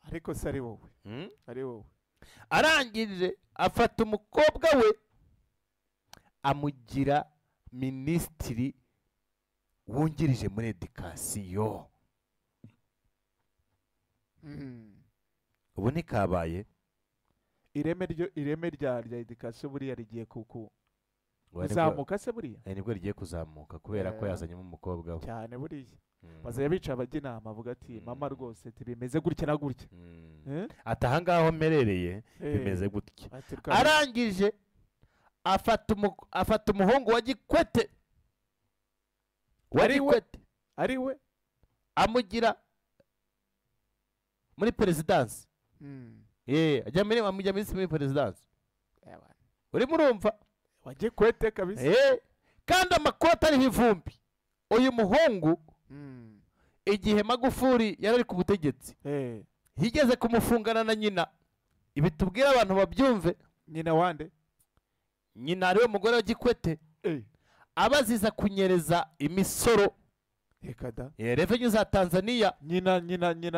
[SPEAKER 2] Ariko se ari wowe. Ari wowe.
[SPEAKER 1] Arangije afata umukobwa we amugira minisitiri wungirije muri edikasiyo. Ubu nikabaye
[SPEAKER 2] ireme rya edikasiyo buriya rigiye kuku kuzamuka se buriya?
[SPEAKER 1] Nibwo rigiye kuzamuka kubera ko yazanyemo umukobwa we
[SPEAKER 2] cyane buriya. Bazajya bica abajya inama avuga ati mama rwose bimeze gutya na gutya.
[SPEAKER 1] Ati aha ngaho mmerereye bimeze gutya. Arangije afata umuhungu wa Gikwete.
[SPEAKER 2] Ari we
[SPEAKER 1] amugira muri perezidansi. Ajya muri amujya muri perezidansi. Urimo urumva
[SPEAKER 2] wa Kikwete kabisa.
[SPEAKER 1] Kandi amakoti ariho ivumbi. Uyu muhungu igihe Magufuli yari ari ku butegetsi yigeze kumufungana na nyina. Ibi tubwira abantu babyumve.
[SPEAKER 2] Nyina wande?
[SPEAKER 1] Nyina ariwe mugore wa Kikwete. Abaziza kunyereza imisoro.
[SPEAKER 2] Ekada.
[SPEAKER 1] Revenue za Tanzania.
[SPEAKER 2] Nyina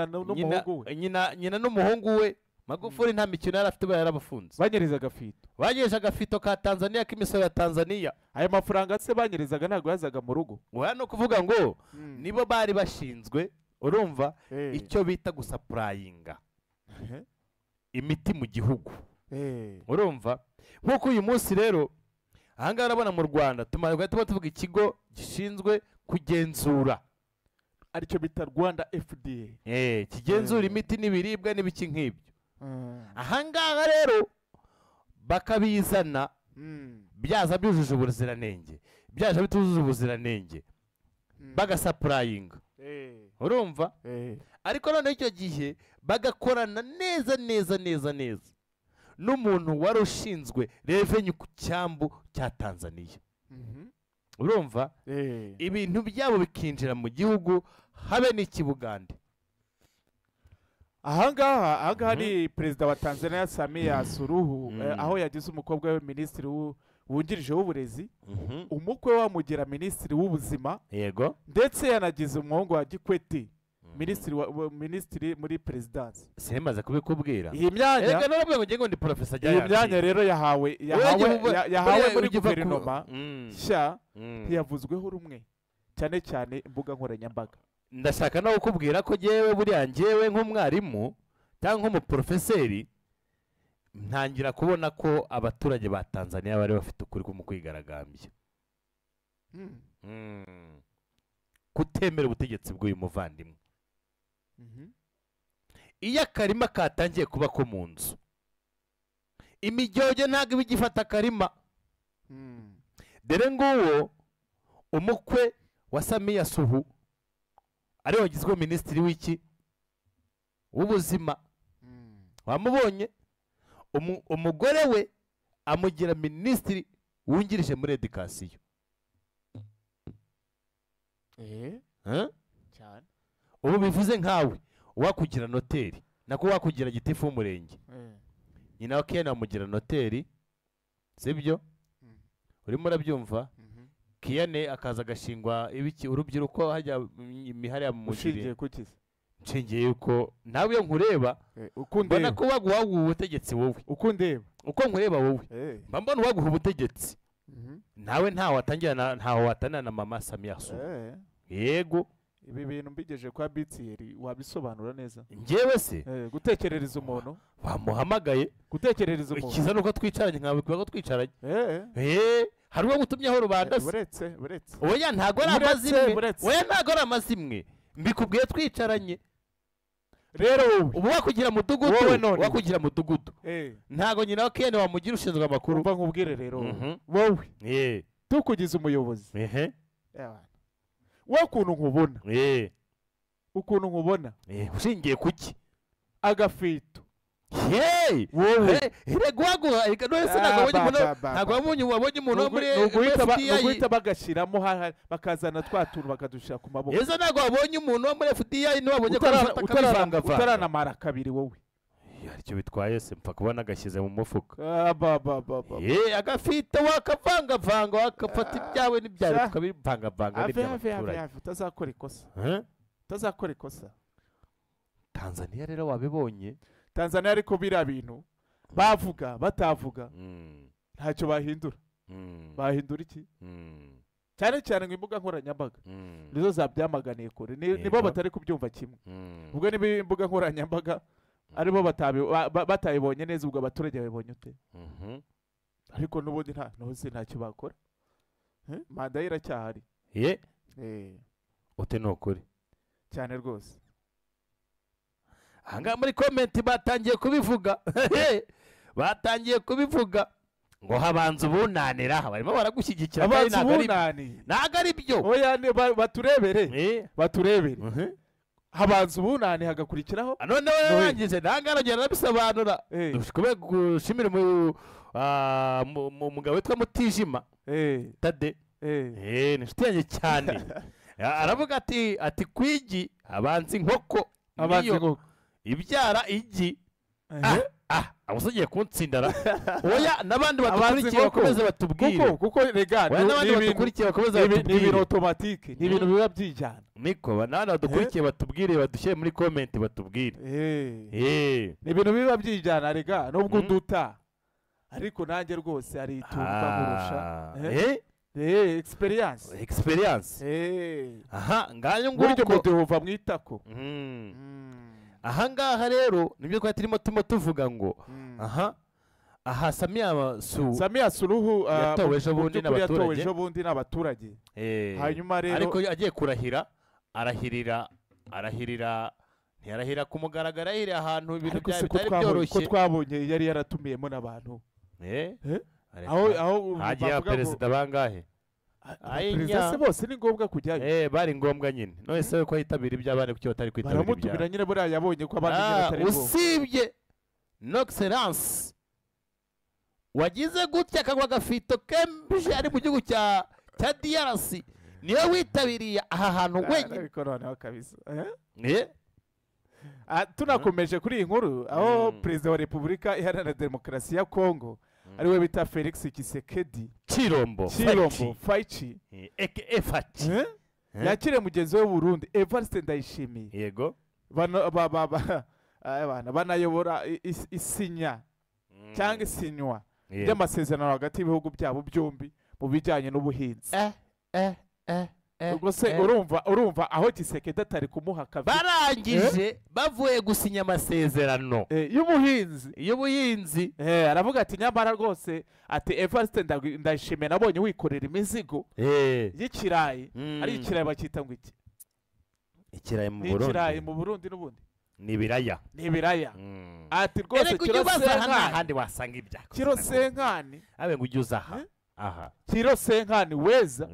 [SPEAKER 2] n'umuhungu we.
[SPEAKER 1] Nyina n'umuhungu we. Magufuli nta mikino yari afite, yarabafunze.
[SPEAKER 2] Banyerezaga agafito.
[SPEAKER 1] Banyereje agafito ka Tanzania k'imisoro ya Tanzania.
[SPEAKER 2] Ayo mafaranga se banyerezaga ntabwo yazaga mu rugo.
[SPEAKER 1] Oya, no kuvuga ngo nibo bari bashinzwe, urumva, icyo bita gusapurayinga imiti mu gihugu. Urumva, nkuko uyu munsi rero ahangaha urabona mu Rwanda tumara tuba tuvuga ikigo gishinzwe kugenzura,
[SPEAKER 2] aricyo bita Rwanda FDA.
[SPEAKER 1] Kigenzura imiti n'ibiribwa n'ibiki nk'ibyo. Ahangaha rero bakabizana byaza byujuje ubuziranenge, byaje bitujuje ubuziranenge, bagasapurayinga. Urumva? Ariko noneho icyo gihe bagakorana neza neza neza neza n'umuntu wari ushinzwe revenue ku cyambu cya Tanzania. Urumva? Ibintu byabo bikinjira mu gihugu habe n'ikibugande.
[SPEAKER 2] Ahangaha ni perezida wa Tanzania Samia Suluhu, aho yagize umukobwa we minisitiri wungirije w'uburezi, umukwe wamugira minisitiri w'ubuzima.
[SPEAKER 1] Yego.
[SPEAKER 2] Ndetse yanagize umuhungu wa Kikwete minisitiri muri perezidansi.
[SPEAKER 1] Simaze kubikubwira.
[SPEAKER 2] Iyi myanya
[SPEAKER 1] reka narabwiye ngo ngiye ngo ndi professor
[SPEAKER 2] Jaya. Iyi myanya rero yahawe muri guverinoma nshya ntiyavuzweho rumwe, cyane cyane imbuga nkoranyambaga.
[SPEAKER 1] Ndashaka no kukubwira ko jewe buriya njyewe nk'umwarimu cyangwa nk'umuprofeseri ntangira kubona ko abaturage ba Tanzania bari bafite ukuri mu kwigaragambya. Kutemera ubutegetsi bw'uyu muvandimwe. Iyo akarima katangiye kuba ko mu nzu, imijyoge ntabwo iba igifata akarima. Dore nguwo umukwe wa Samia Suluhu ariwe wagizwe minisitiri w'iki w'ubuzima. Wamubonye? Umugore we amugira minisitiri wungirije muri education.
[SPEAKER 2] Cyane.
[SPEAKER 1] Ubu bivuze nkawe wakugira noteri, nako wakugira gitifu w'umurenge. Nyina wa Kiyana amugira noteri, sibyo? Urimo urabyumva? Kiyane akaza agashingwa ibiki urubyiruko hajya imihari ya mumugire. Nshingiye yuko nawe iyo nkureba mbona ko waguha ubutegetsi wowe.
[SPEAKER 2] Uko ndeba.
[SPEAKER 1] Uko nkureba wowe. Mba mbona waguha ubutegetsi. Nawe ntawe watangira ntawe watanana na mama Samia Suluhu. Yego.
[SPEAKER 2] Ibi bintu mbigeje kwa BTR wabisobanura neza.
[SPEAKER 1] Njyewe se
[SPEAKER 2] gutekerereza umuntu
[SPEAKER 1] bamuhamagaye
[SPEAKER 2] gutekerereza umuntu
[SPEAKER 1] ikiza nuko twicaranye nkawe kuba twicaranye. Hari uwo gutumyeho rubanda se.
[SPEAKER 2] Buretse.
[SPEAKER 1] Oya ntago ari amazimwe. Oya ntago ari amazimwe. Mbikubwiye twicaranye.
[SPEAKER 2] Rero wowe
[SPEAKER 1] ubu wakugira mudugudu, wakugira mudugudu. Ntago nyina wa Kene wamugira ushinzwe amakuru.
[SPEAKER 2] Umva nkubwire rero wowe. Tukugize umuyobozi. Wowe ukuntu nkubona. Ukuntu nkubona.
[SPEAKER 1] Ushingiye kuki?
[SPEAKER 2] Agafito.
[SPEAKER 1] Hey!
[SPEAKER 2] Wowe.
[SPEAKER 1] Rega waguha, none se ntabwo wabonye umuntu, ntabwo wabonye umuntu muri
[SPEAKER 2] FDI. Nuguhita bagashyiramo bakazana twa tuntu bakadushira ku maboko.
[SPEAKER 1] Ese ntabwo wabonye umuntu wo muri FDI ntiwabonye ko afata akabivangavanga.
[SPEAKER 2] Utaranamara kabiri wowe.
[SPEAKER 1] Aricyo bitwaye se mpfa kubona agashyize mu mufuka. Agafite wakavangavanga wakafata ibyawe n'ibyawe tukabivangavanga n'iby'abaturage.
[SPEAKER 2] Utazakora ikosa. Utazakora ikosa.
[SPEAKER 1] Tanzania rero wabibonye.
[SPEAKER 2] Tanzania ariko biriya bintu bavuga batavuga ntacyo bahindura. Bahindura iki? Cyane cyane ngo imbuga nkoranyambaga nizo zabyamaganiye kure, nibo batari kubyumva kimwe. Ubwo niba imbuga nkoranyambaga aribo batayibonye neza, ubwo abaturage babibonye ute? Ariko n'ubundi ntacyo bakora. Manda ye iracyahari.
[SPEAKER 1] Ute ni ukuri
[SPEAKER 2] cyane rwose.
[SPEAKER 1] Ahangaha muri komenti batangiye kubivuga. Batangiye kubivuga ngo habanza ubunanira, barimo baragushyigikira kandi ntabwo ari byo.
[SPEAKER 2] Oya baturebere, baturebere. Habanza ubunani hagakurikiraho
[SPEAKER 1] none yarangije ntangaragera arabisobanura. Dushobora gushimira umugabo witwa Mutijima Tade, ni inshuti yanjye cyane. Aravuga ati kwigi habanza inkoko, niyo ibyara igi. Abusogiye kuntsindara. Oya n'abandi badukurikiye bakomeze batubwire,
[SPEAKER 2] kuko rega
[SPEAKER 1] n'abandi badukurikiye bakomeze batubwire,
[SPEAKER 2] ni ibintu automatique, ni ibintu biba byijyana.
[SPEAKER 1] Niko n'abandi badukurikiye batubwire, badushyire muri comment batubwire.
[SPEAKER 2] Ni ibintu biba byijyana rega, nubwo uduta ariko nanjye rwose ari itumva nkurusha. Experience.
[SPEAKER 1] Aha ngayo nguko
[SPEAKER 2] buryo muduhuva mwitako.
[SPEAKER 1] Aha ngaha rero nibyo twari turimo tuvuga ngo aha Samia
[SPEAKER 2] Suluhu
[SPEAKER 1] yatowe ejo bundi
[SPEAKER 2] n'abaturage. Hanyuma rero
[SPEAKER 1] ariko agiye kurahira, arahirira ntiyarahira ku mugaragaro, arahirira ahantu ibintu bitari byoroshye,
[SPEAKER 2] ko twabonye yari yaratumiyemo n'abantu. Aho
[SPEAKER 1] hagiye perezida bangahe?
[SPEAKER 2] Perezida se bose ni ngombwa kujyayo.
[SPEAKER 1] Bari ngombwa nyine. None se ko yitabira iby'abandi kuki batari kwitabira ibyabo?
[SPEAKER 2] Baramutumira nyine, buriya yabonye ko abandi nyine atari ngombwa.
[SPEAKER 1] Usibye Noxelance wagize gutya akagwa agafito kembije ari mu gihugu cya DRC, niwe witabiriye aha hantu wenyine.
[SPEAKER 2] Ariko noneho kabisa. Tunakomeje kuri iyi nkuru aho Perezida wa Repubulika Iharanira Demokarasi ya Kongo ariwe bita Felix Tshisekedi
[SPEAKER 1] Chirombo
[SPEAKER 2] Faichi
[SPEAKER 1] aka Fachi
[SPEAKER 2] yakire mugenzi we Burundi Evariste Ndayishimiye.
[SPEAKER 1] Yego
[SPEAKER 2] banayobora isinya cyangwa isinywa ry'amasezerano hagati y'ibihugu byabo byombi mu bijyanye n'ubuhinzi. Ubwo se urumva aho Tshisekedi atari kumuha kabiri,
[SPEAKER 1] barangije bavuye gusinya amasezerano
[SPEAKER 2] y'ubuhinzi. Aravuga ati nyamara rwose ati Evariste Ndayishimiye nabonye wikorera imizigo y'ikirayi. Ari ikirayi bakita ngo iki?
[SPEAKER 1] Ikirayi mu Burundi.
[SPEAKER 2] Ikirayi mu Burundi n'ubundi
[SPEAKER 1] ni ibiraya.
[SPEAKER 2] Ni ibiraya. Ati rwose
[SPEAKER 1] kiro wasanga ibyako
[SPEAKER 2] kiro senkani
[SPEAKER 1] abe ngo ujye uza aha. Aha
[SPEAKER 2] kiro senkani weza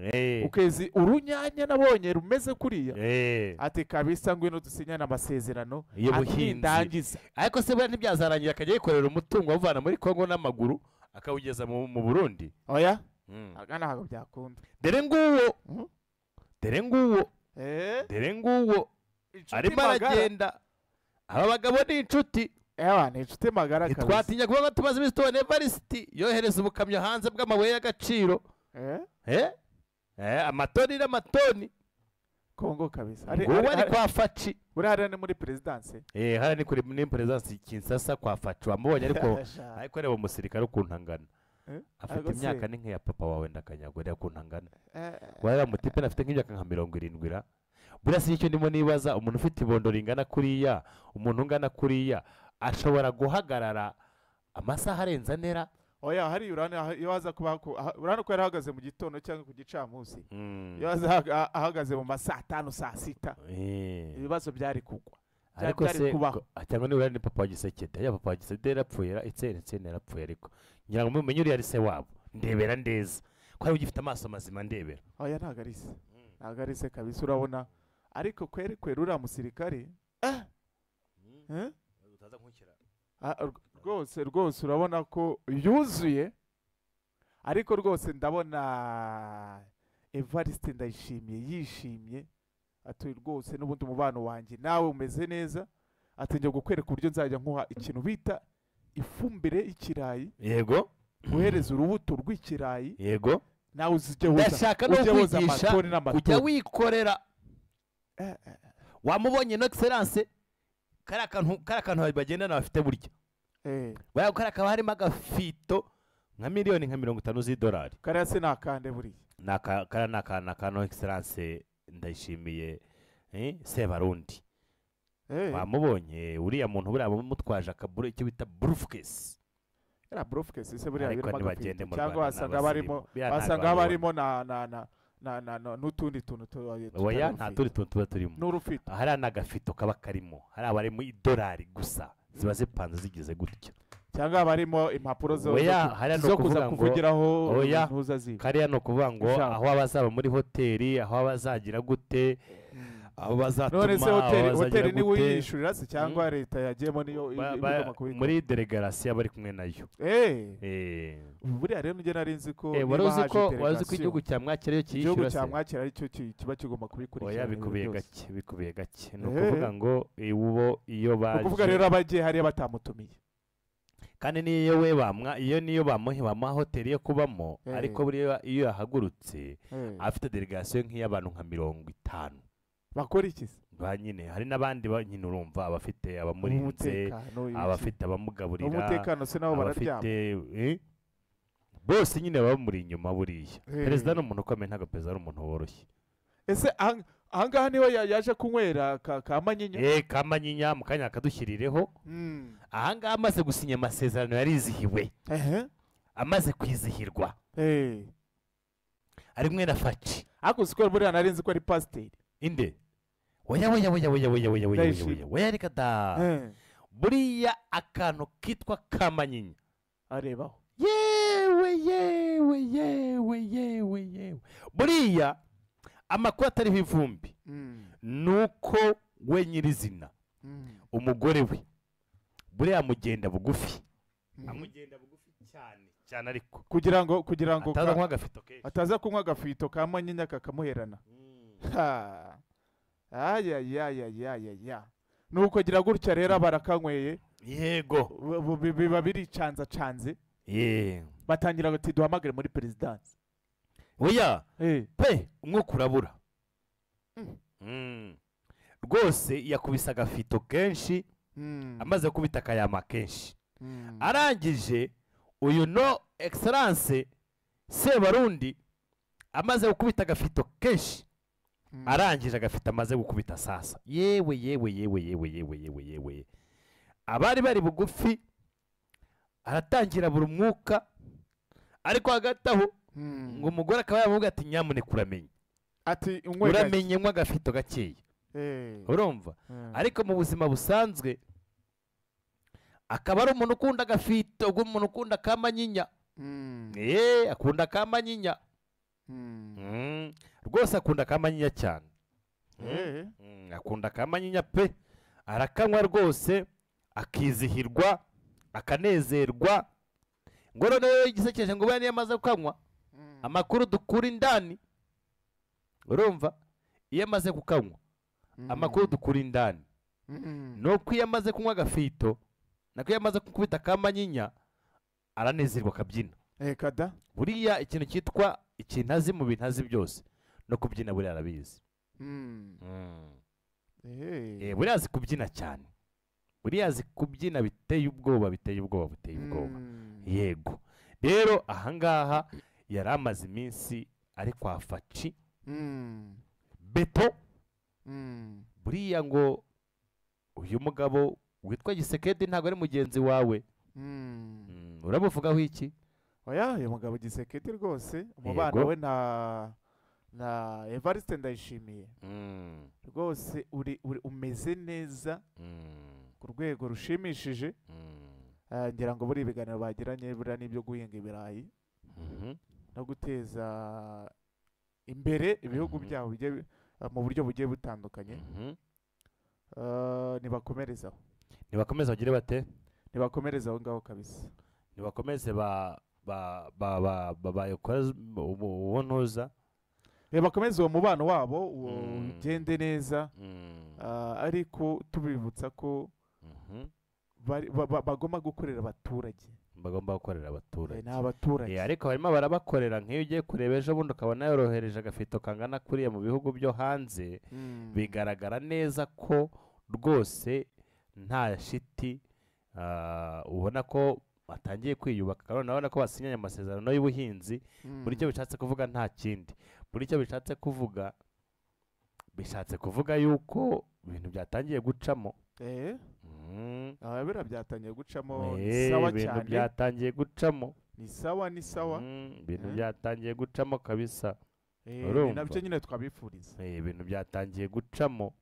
[SPEAKER 2] ukezi urunyanya nabonye rumeze kuriya. Ati kabisa ngwino dusinyana amasezerano
[SPEAKER 1] y'ubuhinzi. Ariko se buriya ntibyazarangira akajya yikorera umutungo awuvana muri Kongo n'amaguru akawugeza mu Burundi?
[SPEAKER 2] Oya aga ntabwo byakunda.
[SPEAKER 1] Dore nguwo dore nguwo arimo aragenda. Aba bagabo ni inshuti.
[SPEAKER 2] Ni inshuti magara kabisa.
[SPEAKER 1] Twatinya kuvuga ko tumaze iminsi tubona Evariste yohereza ubukamyo hanze bw'amabuye y'agaciro. Amatoni n'amatoni.
[SPEAKER 2] Kongo kabisa.
[SPEAKER 1] Nguwo ari kwa Fachi.
[SPEAKER 2] Buriya hariya ni muri perezidanse.
[SPEAKER 1] Hariya ni kuri muri perezidanse Kinshasa kwa Fachi. Wamubonye ariko reba umusirikare ukuntu angana. Afite imyaka ni nk'iya papa wawe ndakanyagwa, reba ukuntu angana. Wariya mutipe afite nk'imyaka nka 70 ra. Buriya si icyo ndimo nibaza, umuntu ufite ibondo ringana kuriya, umuntu ungana kuriya ashobora guhagarara amasaha arenze anera?
[SPEAKER 2] Oya hari urana iyo aza kuba urana ko yarahagaze mu gitondo cyangwa ku gicamunsi, iyo aza ahagaze mu masaha 5 saa 6 ibibazo byari kugwa.
[SPEAKER 1] Ariko se cyangwa ni urana papa wa Gisekedi, ya papa wa Gisekedi yarapfuye, Etienne yarapfuye, ariko ngira ngo mumenye uri yari se wabo. Ndebera ndeza ko ari ugifite amaso mazima ndebera.
[SPEAKER 2] Oya ntago ari se, ntago ari se kabisa urabona. Ariko kweri kweri uriya musirikare rwose urabona ko yuzuye. Ariko rwose ndabona Evariste Ndayishimiye yishimye, ati rwose n'ubundi umubano wanjye nawe umeze neza, ati njye gukwereka uburyo nzajya nkuha ikintu bita ifumbire y'ikirayi.
[SPEAKER 1] Yego
[SPEAKER 2] guhereza urubuto rw'ikirayi.
[SPEAKER 1] Yego
[SPEAKER 2] nawe uzijye woza.
[SPEAKER 1] Ndashaka no kwigisha kujya wikorera. Wamubonye no Excellence kari akantu bagendana bafite burya. Baya kari akaba harimo agafito nka miliyoni nka 50 z'idolari.
[SPEAKER 2] Kariya se nakande buriya.
[SPEAKER 1] Naka naka no Excellence Ndayishimiye Sebarundi. Wamubonye uriya muntu buriya bamutwaje akaburo icyo bita briefcase.
[SPEAKER 2] Era briefcase se buriya birimo agafito cyangwa wasanga barimo na na na na na n'utundi tuntu
[SPEAKER 1] oya nta tundi tuntu tuba turimo
[SPEAKER 2] n'urufito.
[SPEAKER 1] Hari n'agafito kaba karimo, hari abarimo idolari gusa ziba zipanze zigize gutya,
[SPEAKER 2] cyangwa abarimo impapuro zo kuza kuvugiraho
[SPEAKER 1] ntuza ziba. Kariya no kuvuga ngo aho abazaba muri hoteli, aho abazagira gute. Abo bazatuma
[SPEAKER 2] None se hoteli niwe uyishyurira se cyangwa leta yagiyemo niyo igomba kubikora?
[SPEAKER 1] Muri delegation bari kumwe nayo.
[SPEAKER 2] Buriya rero njye nari nzi ko
[SPEAKER 1] wari uzi ko igihugu cya mwakira cyo
[SPEAKER 2] cyishyura, igihugu cya mwakira aricyo kiba kigomba kubikurikirana.
[SPEAKER 1] Oya, bikubiye gake, bikubiye gake. Ni ukuvuga ngo iwubo iyo baje,
[SPEAKER 2] ukuvuga rero abagiye hariya batamutumiye,
[SPEAKER 1] kandi niyo we bamwa iyo niyo bamuha hoteli yo kubamo, ariko buriya iyo yahagurutse afite delegation nk'iy'abantu nka 50
[SPEAKER 2] bakora iki se?
[SPEAKER 1] Ba nyine hari n'abandi nyine urumva abafite abamurinze, abafite abamugaburira,
[SPEAKER 2] umutekano se nabo bararyama
[SPEAKER 1] bose nyine bamuri inyuma. Buriya perezida ni umuntu ukomeye, ntabwo perezida ari umuntu woroshye.
[SPEAKER 2] Ese ahangaha niho yaje kunywera ka Manyinya?
[SPEAKER 1] Ka Manyinya mu kanya akadushyirireho. Ahangaha amaze gusinya amasezerano yarizihiwe, amaze kwizihirwa, ari kumwe na Faci.
[SPEAKER 2] Ariko siko buriya nari nzi ko ari pasiteri.
[SPEAKER 1] Inde? Oya oya oya oya oya oya oya oya oya, reka da. Buriya akantu kitwa Kamanyinya
[SPEAKER 2] arebaho.
[SPEAKER 1] Yewe yewe yewe yewe yewe, buriya amakuru atariho ivumbi nuko we nyirizina umugore we buriya amugenda bugufi, amugenda bugufi cyane cyane, ariko
[SPEAKER 2] kugira ngo
[SPEAKER 1] ataza kunywa agafito kenshi,
[SPEAKER 2] ataza kunywa agafito ka Manyinya kakamuherana. Ayayayayaya, nuko gira gutya rero barakanyweye.
[SPEAKER 1] Yego,
[SPEAKER 2] biba biricanza canze. Batangira bati duhamagare muri perezidansi.
[SPEAKER 1] Oya pe, umwuka urabura rwose. Yakubise agafito kenshi, amaze kubita akayama kenshi, arangije uyu no excellence Sebarundi amaze gukubita agafito kenshi, arangije agafite amaze gukubita sasa. Yewe yewe yewe yewe yewe yewe yewe, abari bari bugufi aratangira buri mwuka, ariko hagati aho ngo umugore akaba yavuga ati nyamuneka uramenye,
[SPEAKER 2] ati
[SPEAKER 1] uramenye nywa agafito gakeya. Urumva? Ariko mu buzima busanzwe akaba ari umuntu ukunda agafito, umuntu ukunda Kamanyinya. Akunda Kamanyinya rwose, akunda Kamanyinya cyane. Akunda Kamanyinya pe, arakanywa rwose akizihirwa akanezerwa. Ngo noneho igisekeje ngo buriya amaze kukanywa, amakuru dukura indani, urumva iyo amaze kukanywa amakuru dukura indani nuko iyo amaze kunywa agafito, nako iyo amaze gukubita Kamanyinya aranezerwa akabyina.
[SPEAKER 2] Kada
[SPEAKER 1] buriya ikintu cyitwa ikintu azi mu bintu azi byose no kubyina buriya arabizi. Buriya azi kubyina cyane, buriya azi kubyina biteye ubwoba, biteye ubwoba, biteye ubwoba. Yego rero ahangaha yari amaze iminsi ari kwa Faci Beto. Buriya ngo uyu mugabo witwa Gisekedi ntabwo ari mugenzi wawe. Uramuvugaho iki?
[SPEAKER 2] Oya, uyu mugabo Gisekedi rwose umubano we na Evariste Ndayishimiye rwose uri umeze neza ku rwego rushimishije. Ngira ngo buri ibiganiro bagiranye buriya n'ibyo guhinga ibirayi no guteza imbere ibihugu byabo mu buryo bugiye butandukanye. Nibakomerezaho,
[SPEAKER 1] nibakomeze bagire bate,
[SPEAKER 2] nibakomereze aho ngaho kabisa,
[SPEAKER 1] nibakomeze ba ba ba ba bayokora uwo ntuza,
[SPEAKER 2] bakomeze uwo mubano wabo ugende neza. Ariko tubibutsa ko bagomba gukorera abaturage,
[SPEAKER 1] bagomba gukorera abaturage,
[SPEAKER 2] ni abaturage.
[SPEAKER 1] Ariko barimo barabakorera. Nk'iyo ugiye kureba ejo bundi ukabona yorohereje agafito kangana kuriya mu bihugu byo hanze, bigaragara neza ko rwose nta shiti. Ubona ko batangiye kwiyubaka, urabona ko basinyanye amasezerano y'ubuhinzi. Buri cyo bishatse kuvuga nta kindi, buri cyo bishatse kuvuga, bishatse kuvuga yuko ibintu byatangiye gucamo.
[SPEAKER 2] Biriya byatangiye gucamo, ni sawa cyane,
[SPEAKER 1] ibintu byatangiye gucamo,
[SPEAKER 2] ni sawa, ni sawa,
[SPEAKER 1] ibintu byatangiye gucamo kabisa.
[SPEAKER 2] Ni nabyo nyine twabifuriza,
[SPEAKER 1] ibintu byatangiye gucamo.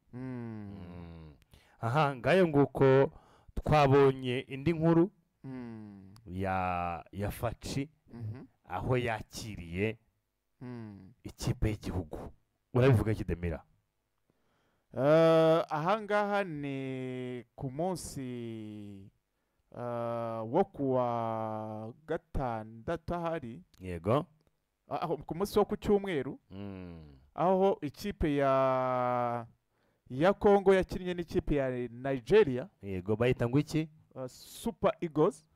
[SPEAKER 1] Aha ngayo nguko twabonye indi nkuru ya Faci aho yakiriye ikipe y'igihugu. Urabivuga Kidemira?
[SPEAKER 2] Ahangaha ni ku munsi wo kuwa gatandatu ahari.
[SPEAKER 1] Yego.
[SPEAKER 2] Aho ku munsi wo ku cyumweru, aho ikipe ya Congo yakinnye n'ikipe ya Nigeria.
[SPEAKER 1] Yego, bayita ngo iki?
[SPEAKER 2] Super Eagles.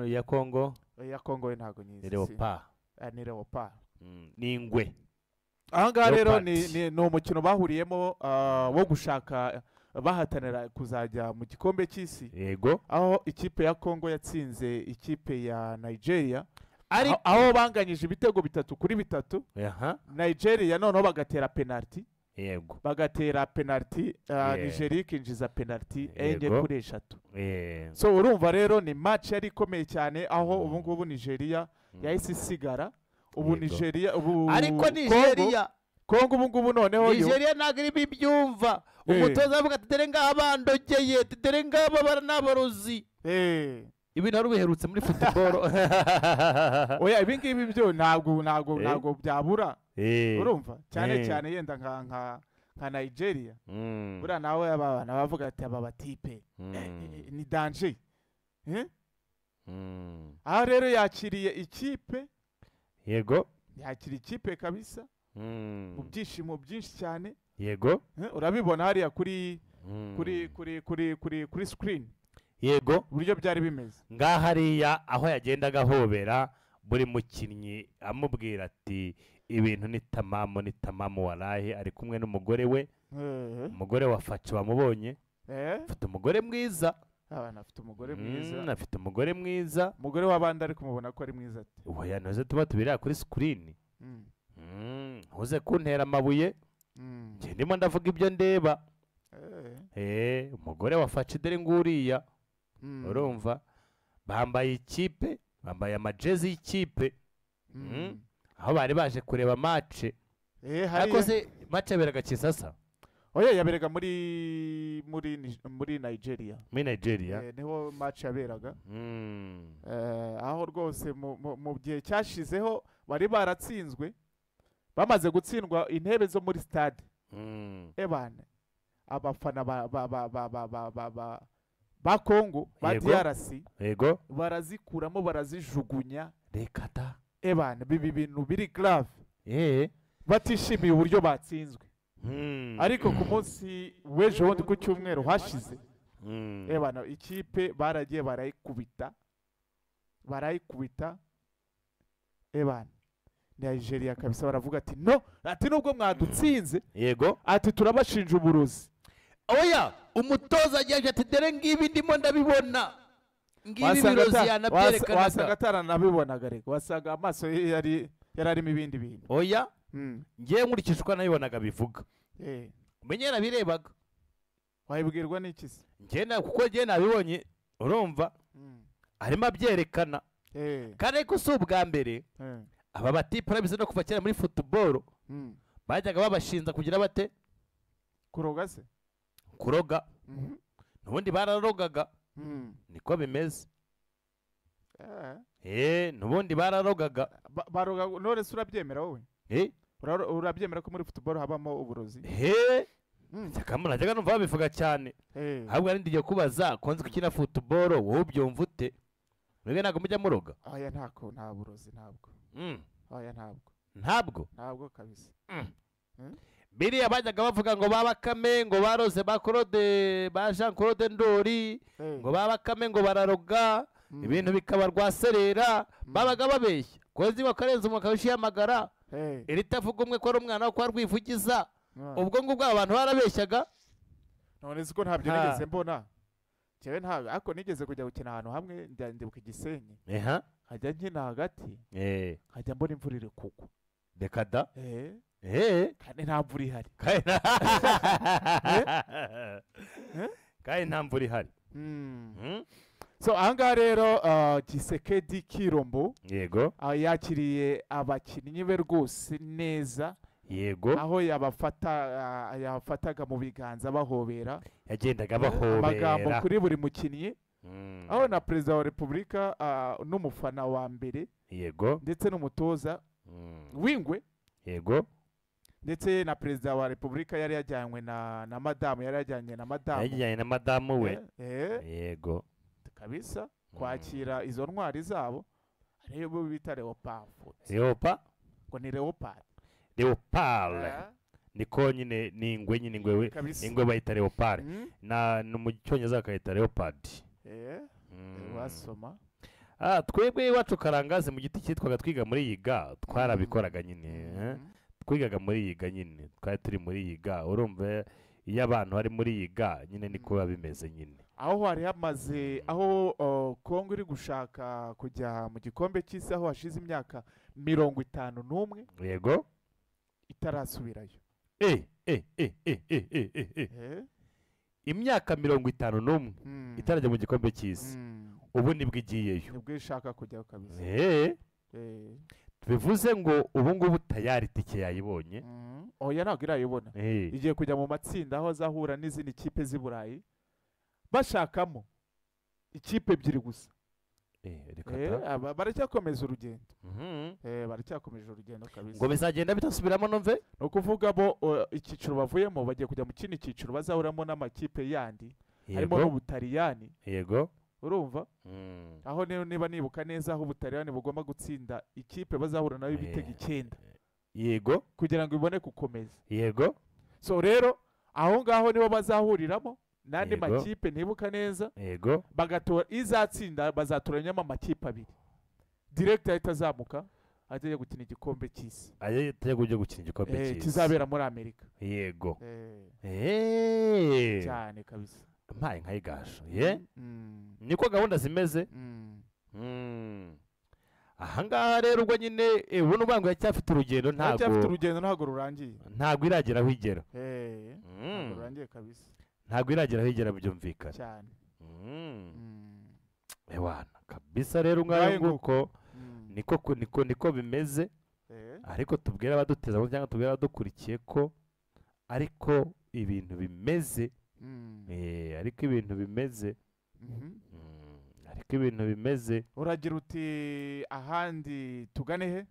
[SPEAKER 1] Ya Congo.
[SPEAKER 2] Ya Congo ntago nyizi.
[SPEAKER 1] Leopard.
[SPEAKER 2] Ni Leopard.
[SPEAKER 1] Ni ingwe.
[SPEAKER 2] Ahangaha rero ni umukino bahuriyemo wo gushaka bahatanira kuzajya mu gikombe cy'isi.
[SPEAKER 1] Yego.
[SPEAKER 2] Aho ikipe ya Congo yatsinze ikipe ya Nigeria. Aho banganyije ibitego 3-3. Nigeria noneho bagatera penalty.
[SPEAKER 1] Yego.
[SPEAKER 2] Bagatera penalty, Nigeria ikinjiza penalty 4-3. So urumva rero ni match yari ikomeye cyane, aho ubu ngubu Nigeria yahise isigara. Ubu Nigeria ubu
[SPEAKER 1] ariko Nigeria
[SPEAKER 2] Kongo ubu ngubu noneho
[SPEAKER 1] Nigeria ntabwo irimo ibyumva. Umutoza avuga ati dore ngaha bandogeye, dore ngaba baranabarozi. Ibintu ari ubiherutse muri football.
[SPEAKER 2] Oya, ibi ngibi byo ntabwo byabura. Urumva cyane cyane yenda nka Nigeria. Buriya nawe abana bavuga ati aba batipe ni danger. Aha rero yakiriye ikipe.
[SPEAKER 1] Yego.
[SPEAKER 2] Yakiriye ikipe kabisa. Mu byishimo byinshi cyane.
[SPEAKER 1] Yego.
[SPEAKER 2] Urabibona hariya kuri kuri kuri kuri kuri kuri screen.
[SPEAKER 1] Yego.
[SPEAKER 2] Uburyo byari bimeze.
[SPEAKER 1] Ngaha hariya aho yagendaga ahobera buri mukinnyi amubwira ati ibintu ni tamamu, ni tamamu warahe. Ari kumwe n'umugore we. Umugore wa Faci wamubonye. Afite umugore mwiza.
[SPEAKER 2] Abana afite umugore mwiza.
[SPEAKER 1] Afite umugore mwiza.
[SPEAKER 2] Umugore w'abandi ari kumubona ko ari mwiza ati.
[SPEAKER 1] Oya, ntuze tuba tubirira kuri screen. Ntuze kuntera amabuye. Njye ndimo ndavuga ibyo ndeba. Umugore wa Faci dore nguriya. Urumva bambaye ikipe, bambaye amajezi y'ikipe. Aho bari baje kureba match. Ariko se match yaberaga Kisasa?
[SPEAKER 2] Oya, yaberaga muri muri muri Nigeria.
[SPEAKER 1] Muri Nigeria.
[SPEAKER 2] Niho match yaberaga. Aho rwose mu gihe cyashizeho bari baratsinzwe, bamaze gutsindwa intebe zo muri stade. Ebana abafana ba ba ba ba ba ba ba ba ba Congo ba DRC.
[SPEAKER 1] Yego.
[SPEAKER 2] Barazikuramo barazijugunya.
[SPEAKER 1] Reka ta.
[SPEAKER 2] Ebana bibi bintu biri grave. Batishimiye uburyo batsinzwe. Ariko ku munsi w'ejo bundi ku cyumweru hashize, ebana ikipe baragiye barayikubita. Ebana Nigeria kabisa baravuga ati no, ati nubwo mwadutsinze.
[SPEAKER 1] Yego.
[SPEAKER 2] Ati turabashinja uburozi.
[SPEAKER 1] Oya, umutoza agiye ati dore ngibi ndimo ndabibona. Ngibi birozi yanabyerekanaga.
[SPEAKER 2] Wasaga ataranabibonaga reko, wasaga amaso ye yari yararimo ibindi bintu.
[SPEAKER 1] Oya, ngiye nkurikije uko nabibonaga bivuga. Umenye yarabirebaga.
[SPEAKER 2] Wayibwirwa n'iki se?
[SPEAKER 1] Ngiye na kuko ngiye nabibonye, urumva? Arimo abyerekana. Kandi ariko si ubwa mbere. Aba batipe urabizi no kuva kera muri football. Bajyaga babashinza kugira bate?
[SPEAKER 2] Kuroga se?
[SPEAKER 1] Kuroga. Nubundi bararogaga. Niko bimeze. Nubundi bararogaga.
[SPEAKER 2] Baroga none se urabyemera wowe? Urabyemera ko muri football habamo uburozi?
[SPEAKER 1] Cyakamura najyaga numva babivuga cyane. Ahubwo ari ndiye kubaza konzi gukina football wowe ubyumva ute? Mwebwe ntabwo mujya muroga?
[SPEAKER 2] Oya, ntako nta burozi ntabwo. Oya, ntabwo.
[SPEAKER 1] Ntabwo?
[SPEAKER 2] Ntabwo kabisa.
[SPEAKER 1] Biriya bajyaga bavuga ngo babakame ngo baroze ba Claude ba Jean Claude Ndori, ngo babakame ngo bararoga, ibintu bikaba rwaserera, babaga babeshya. Kozi bakarenza umwaka w'ishyamagara. Iritavuga umwe ko ari umwana wo kwa Rwivugiza. Ubwo ngubwo abantu barabeshyaga.
[SPEAKER 2] None siko ntabyo nigeze mbona. Jewe ntabwo ariko nigeze kujya gukina ahantu hamwe ndibuka Igisenyi. Nkajya nkina hagati. Nkajya mbona imvura iri kugwa.
[SPEAKER 1] Reka da.
[SPEAKER 2] Kandi nta mvura ihari.
[SPEAKER 1] Kandi nta mvura ihari.
[SPEAKER 2] So ahangaha rero Tshisekedi Kirombo.
[SPEAKER 1] Yego.
[SPEAKER 2] Yakiriye abakinnyi be rwose neza.
[SPEAKER 1] Yego.
[SPEAKER 2] Aho yabafataga mu biganza bahobera.
[SPEAKER 1] Yagendaga bahobera.
[SPEAKER 2] Amagambo kuri buri mukinnyi. Aho na Perezida wa Repubulika n'umufana wa mbere.
[SPEAKER 1] Yego.
[SPEAKER 2] Ndetse n'umutoza w'ingwe.
[SPEAKER 1] Yego.
[SPEAKER 2] Ndetse na perezida wa repubulika yari yajyanywe na madamu, yari yajyanye na madamu,
[SPEAKER 1] yajyanye na madamu we. Yego
[SPEAKER 2] kabisa, kwakira izo ntwari zabo ariyo bita leopard.
[SPEAKER 1] Leopard
[SPEAKER 2] ngo ni leopard.
[SPEAKER 1] Leopard niko nyine ni ingwe nyine, ingwe ingwe bayita leopard, na mu cyongereza bakayita leopard.
[SPEAKER 2] Wasoma
[SPEAKER 1] twebwe iwacu Karangazi mu giti cyitwaga twiga muri yiga twarabikoraga nyine. Twigaga muri yiga nyine, twari turi muri yiga, urumva iyo abantu bari muri yiga nyine niko biba bimeze nyine.
[SPEAKER 2] Aho hari hamaze aho Kongo iri gushaka kujya mu gikombe cy'isi, aho hashize imyaka 51
[SPEAKER 1] yego
[SPEAKER 2] itarasubirayo.
[SPEAKER 1] Imyaka 51 itarajya mu gikombe cy'isi, ubu nibwo igiyeyo,
[SPEAKER 2] nibwo ishaka kujyayo kabisa.
[SPEAKER 1] Bivuze ngo ubu ngubu tayari tike yayibonye.
[SPEAKER 2] Oya ntabwo irayibona, igiye kujya mu matsinda aho azahura n'izindi kipe z'i Burayi, bashakamo ikipe ebyiri gusa. Baracyakomeza urugendo. Baracyakomeje urugendo kabisa.
[SPEAKER 1] Ngo bizagenda bitasubiramo numve?
[SPEAKER 2] Ni ukuvuga bo icyiciro bavuyemo bagiye kujya mu kindi cyiciro bazahuramo n'amakipe yandi, harimo n'Ubutaliyani.
[SPEAKER 1] Yego.
[SPEAKER 2] Urumva? Aho niba nibuka neza aho Ubutaliyani bugomba gutsinda ikipe bazahura nayo ibitego 9.
[SPEAKER 1] Yego.
[SPEAKER 2] Kugira ngo ibone gukomeza.
[SPEAKER 1] Yego.
[SPEAKER 2] So rero aho ngaho nibo bazahuriramo n'andi makipe ntibuka neza.
[SPEAKER 1] Yego.
[SPEAKER 2] Bagatora izatsinda, bazatoranyamo amakipe abiri. Direct ahita azamuka ajya gukina igikombe cy'isi.
[SPEAKER 1] Ajya kujya gukina igikombe cy'isi.
[SPEAKER 2] Kizabera muri Amerika.
[SPEAKER 1] Yego.
[SPEAKER 2] Cyane kabisa.
[SPEAKER 1] Mpaye nkayigasho. Niko gahunda zimeze. Ahangaha rero ubwo nyine ubu n'ubango yacyafite urugendo, ntago
[SPEAKER 2] yacyafite urugendo, ntago rurangiye,
[SPEAKER 1] ntago iragera aho igera.
[SPEAKER 2] Ntago rurangiye kabisa,
[SPEAKER 1] ntago iragera aho igera byumvikana
[SPEAKER 2] cyane.
[SPEAKER 1] Ewana kabisa rero ngayo nguko niko niko niko bimeze. Ariko tubwira abaduteza cyangwa tubwira abadukurikiye ko ariko ibintu bimeze. Ariko ibintu bimeze. Ariko ibintu bimeze.
[SPEAKER 2] Uragira uti ahandi tugane he?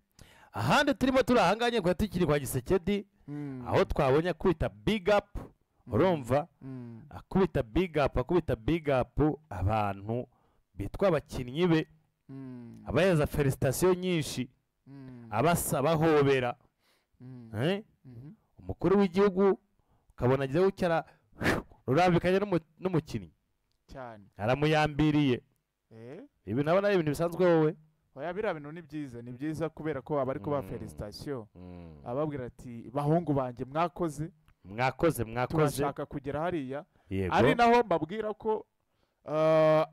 [SPEAKER 1] Ahandi turimo turahanganye kwa tukiri kwa Gisekedi, aho twabonye akubita big up, urumva akubita big up, akubita big up abantu bitwa abakinnyi be, abahereza felicitation nyinshi, abasaba hobera. Umukuru w'igihugu ukabona agiye gucyara rurambikanye n'umukinnyi
[SPEAKER 2] cyane,
[SPEAKER 1] aramuyambiriye. Ibi nabona ari ibintu bisanzwe wowe.
[SPEAKER 2] Oya biriya bintu ni byiza, ni byiza kubera ko abari kuba felicitation, ababwira ati bahungu banjye mwakoze,
[SPEAKER 1] mwakoze, mwakoze,
[SPEAKER 2] turashaka kugera hariya. Ari naho mbabwira ko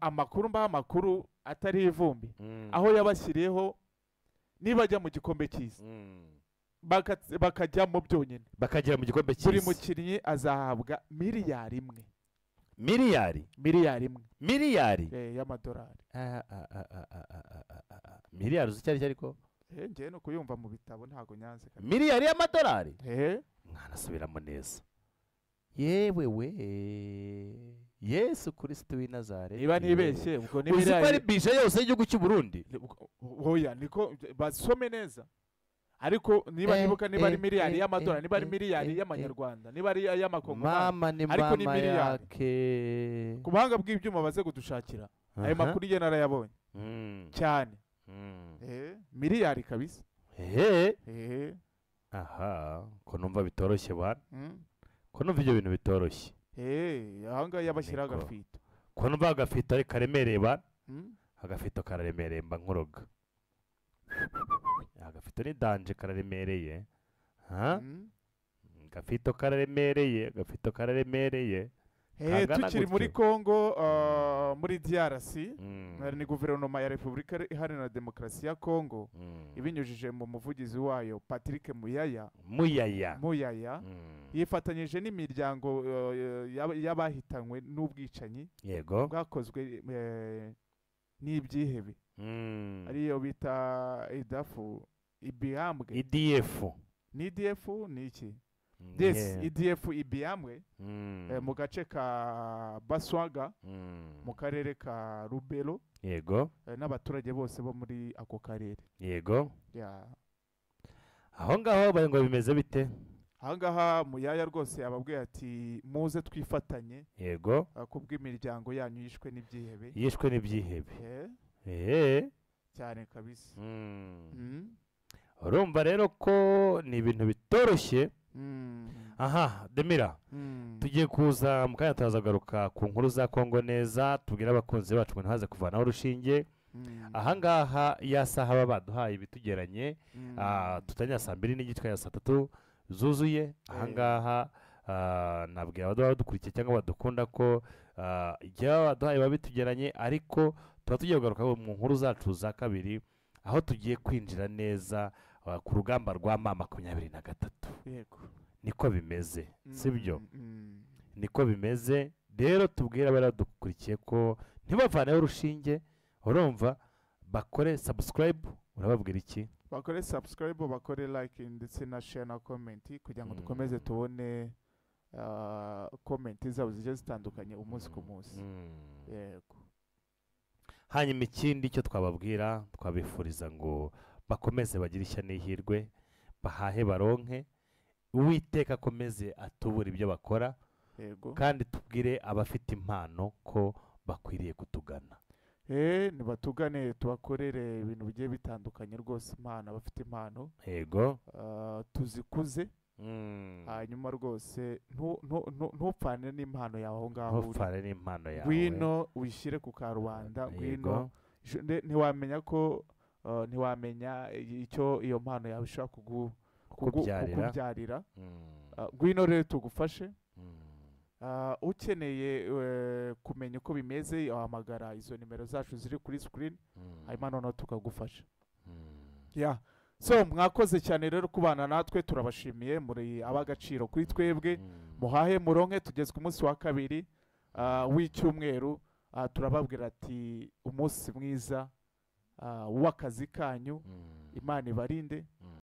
[SPEAKER 2] amakuru mba amakuru atari ivumbi, aho yabashyiriyeho nibajya mu gikombe cy'isi bakajyamo byonyine,
[SPEAKER 1] bakagera mu gikombe cy'isi,
[SPEAKER 2] buri mukinnyi azahabwa miliyari imwe.
[SPEAKER 1] Miliyari?
[SPEAKER 2] Miliyari imwe.
[SPEAKER 1] Miliyari
[SPEAKER 2] y'amadolari.
[SPEAKER 1] Miliyari uzi icyo ariko?
[SPEAKER 2] Ngewe no kuyumva mu bitabo ntago nyanze.
[SPEAKER 1] Miliyari y'amadolari? Mwana subiramo neza. Yewe we Yesu Kristo w'i Nazareti.
[SPEAKER 2] Niba nibeshye ubwo ni
[SPEAKER 1] miliyari. Uzi ko ari bije yose y'igihugu cy'u Burundi?
[SPEAKER 2] Oya niko basome neza. Ariko niba nibuka niba ari miliyari y'amadolari, niba ari miliyari y'amanyarwanda, niba ari ay'amakongomani, ariko ni miliyari. Ku buhanga bw'ibyuma baze kudushakira ayo makuru ye narayabonye cyane. Miliyari kabisa.
[SPEAKER 1] Aha ko numva bitoroshye bana, ko numva ibyo bintu bitoroshye.
[SPEAKER 2] Aha ngaha yabashyira agafito,
[SPEAKER 1] ko numva agafito ari karemereye bana, agafito kararemereye mba nkuroga. Agafito ni danje kararemereye. Agafito kararemereye, agafito kararemereye.
[SPEAKER 2] Tukiri muri Kongo, muri DRC, ni guverinoma ya Repubulika Iharanira Demokarasi ya Kongo ibinyujije mu muvugizi wayo Patrick Muyaya. Muyaya yifatanyije n'imiryango y'abahitanywe n'ubwicanyi bwakozwe n'ibyihebe, ariyo bita idafu ibihambwe,
[SPEAKER 1] IDF.
[SPEAKER 2] Ni IDF ni iki? Yes, IDF ibihambwe mu gace ka Baswaga, mu karere ka Rubero.
[SPEAKER 1] Yego.
[SPEAKER 2] N'abaturage bose bo muri ako karere.
[SPEAKER 1] Yego. Aho ngaho bari ngo bimeze bite?
[SPEAKER 2] Ahangaha Muyaya rwose ababwiye ati muze twifatanye, kubw'imiryango yanyu yishwe n'ibyihebe.
[SPEAKER 1] Yishwe n'ibyihebe.
[SPEAKER 2] Cyane kabisa.
[SPEAKER 1] Urumva rero ko ni ibintu bitoroshye. Aha Demira, tugiye kuza mu kanya, turazagaruka ku nkuru za Kongo neza, tubwire abakunzi bacu ngo ntibaze kuvanaho urushinge. Ahangaha ya saha baba baduhaye ibitugeranye, tutangira saa 2:30 ya saa 3 zuzuye. Ahangaha nabwira abaduha badukurikiye cyangwa badukunda ko igihe baba baduhaye biba bitugeranye, ariko tuba tugiye kugaruka mu nkuru zacu za kabiri, aho tugiye kwinjira neza ku rugamba rwa M23. Niko bimeze, sibyo? Niko bimeze. Rero tubwire abari badukurikiye ko ntibavaneho urushinge, urumva, bakore subscribe. Urababwira iki?
[SPEAKER 2] Bakore subscribe, bakore like ndetse na share na comment, kugira ngo dukomeze tubone comment zabo zigiye zitandukanye umunsi ku munsi. Yego.
[SPEAKER 1] Hanyuma ikindi cyo twababwira, twabifuriza ngo bakomeze bagire ishya n'ihirwe, bahahe baronke, Uwiteka akomeze atubure ibyo bakora. Kandi tubwire abafite impano ko bakwiriye kutugana.
[SPEAKER 2] Nibatugane tubakorere ibintu bigiye bitandukanye rwose, impano, abafite impano, tuzikuze. Hanyuma rwose ntupfane n'impano yawe aho ngaho uri.
[SPEAKER 1] Ntupfane n'impano yawe.
[SPEAKER 2] Ngwino uyishyire ku karubanda, ngwino. Ntiwamenya ko ntiwamenya icyo iyo mpano yawe ishobora
[SPEAKER 1] Kukubyarira.
[SPEAKER 2] kukubyarira. Ngwino rero tugufashe. Ukeneye kumenya uko bimeze, wahamagara izo nimero zacu ziri kuri screen, hanyuma noneho tukagufasha. Yeah. So mwakoze cyane rero kubana natwe, turabashimiye, muri ab'agaciro kuri twebwe. Muhahe muronke, tugeze ku munsi wa kabiri w'icyumweru. Turababwira ati umunsi mwiza w'akazi kanyu. Imana ibarinde.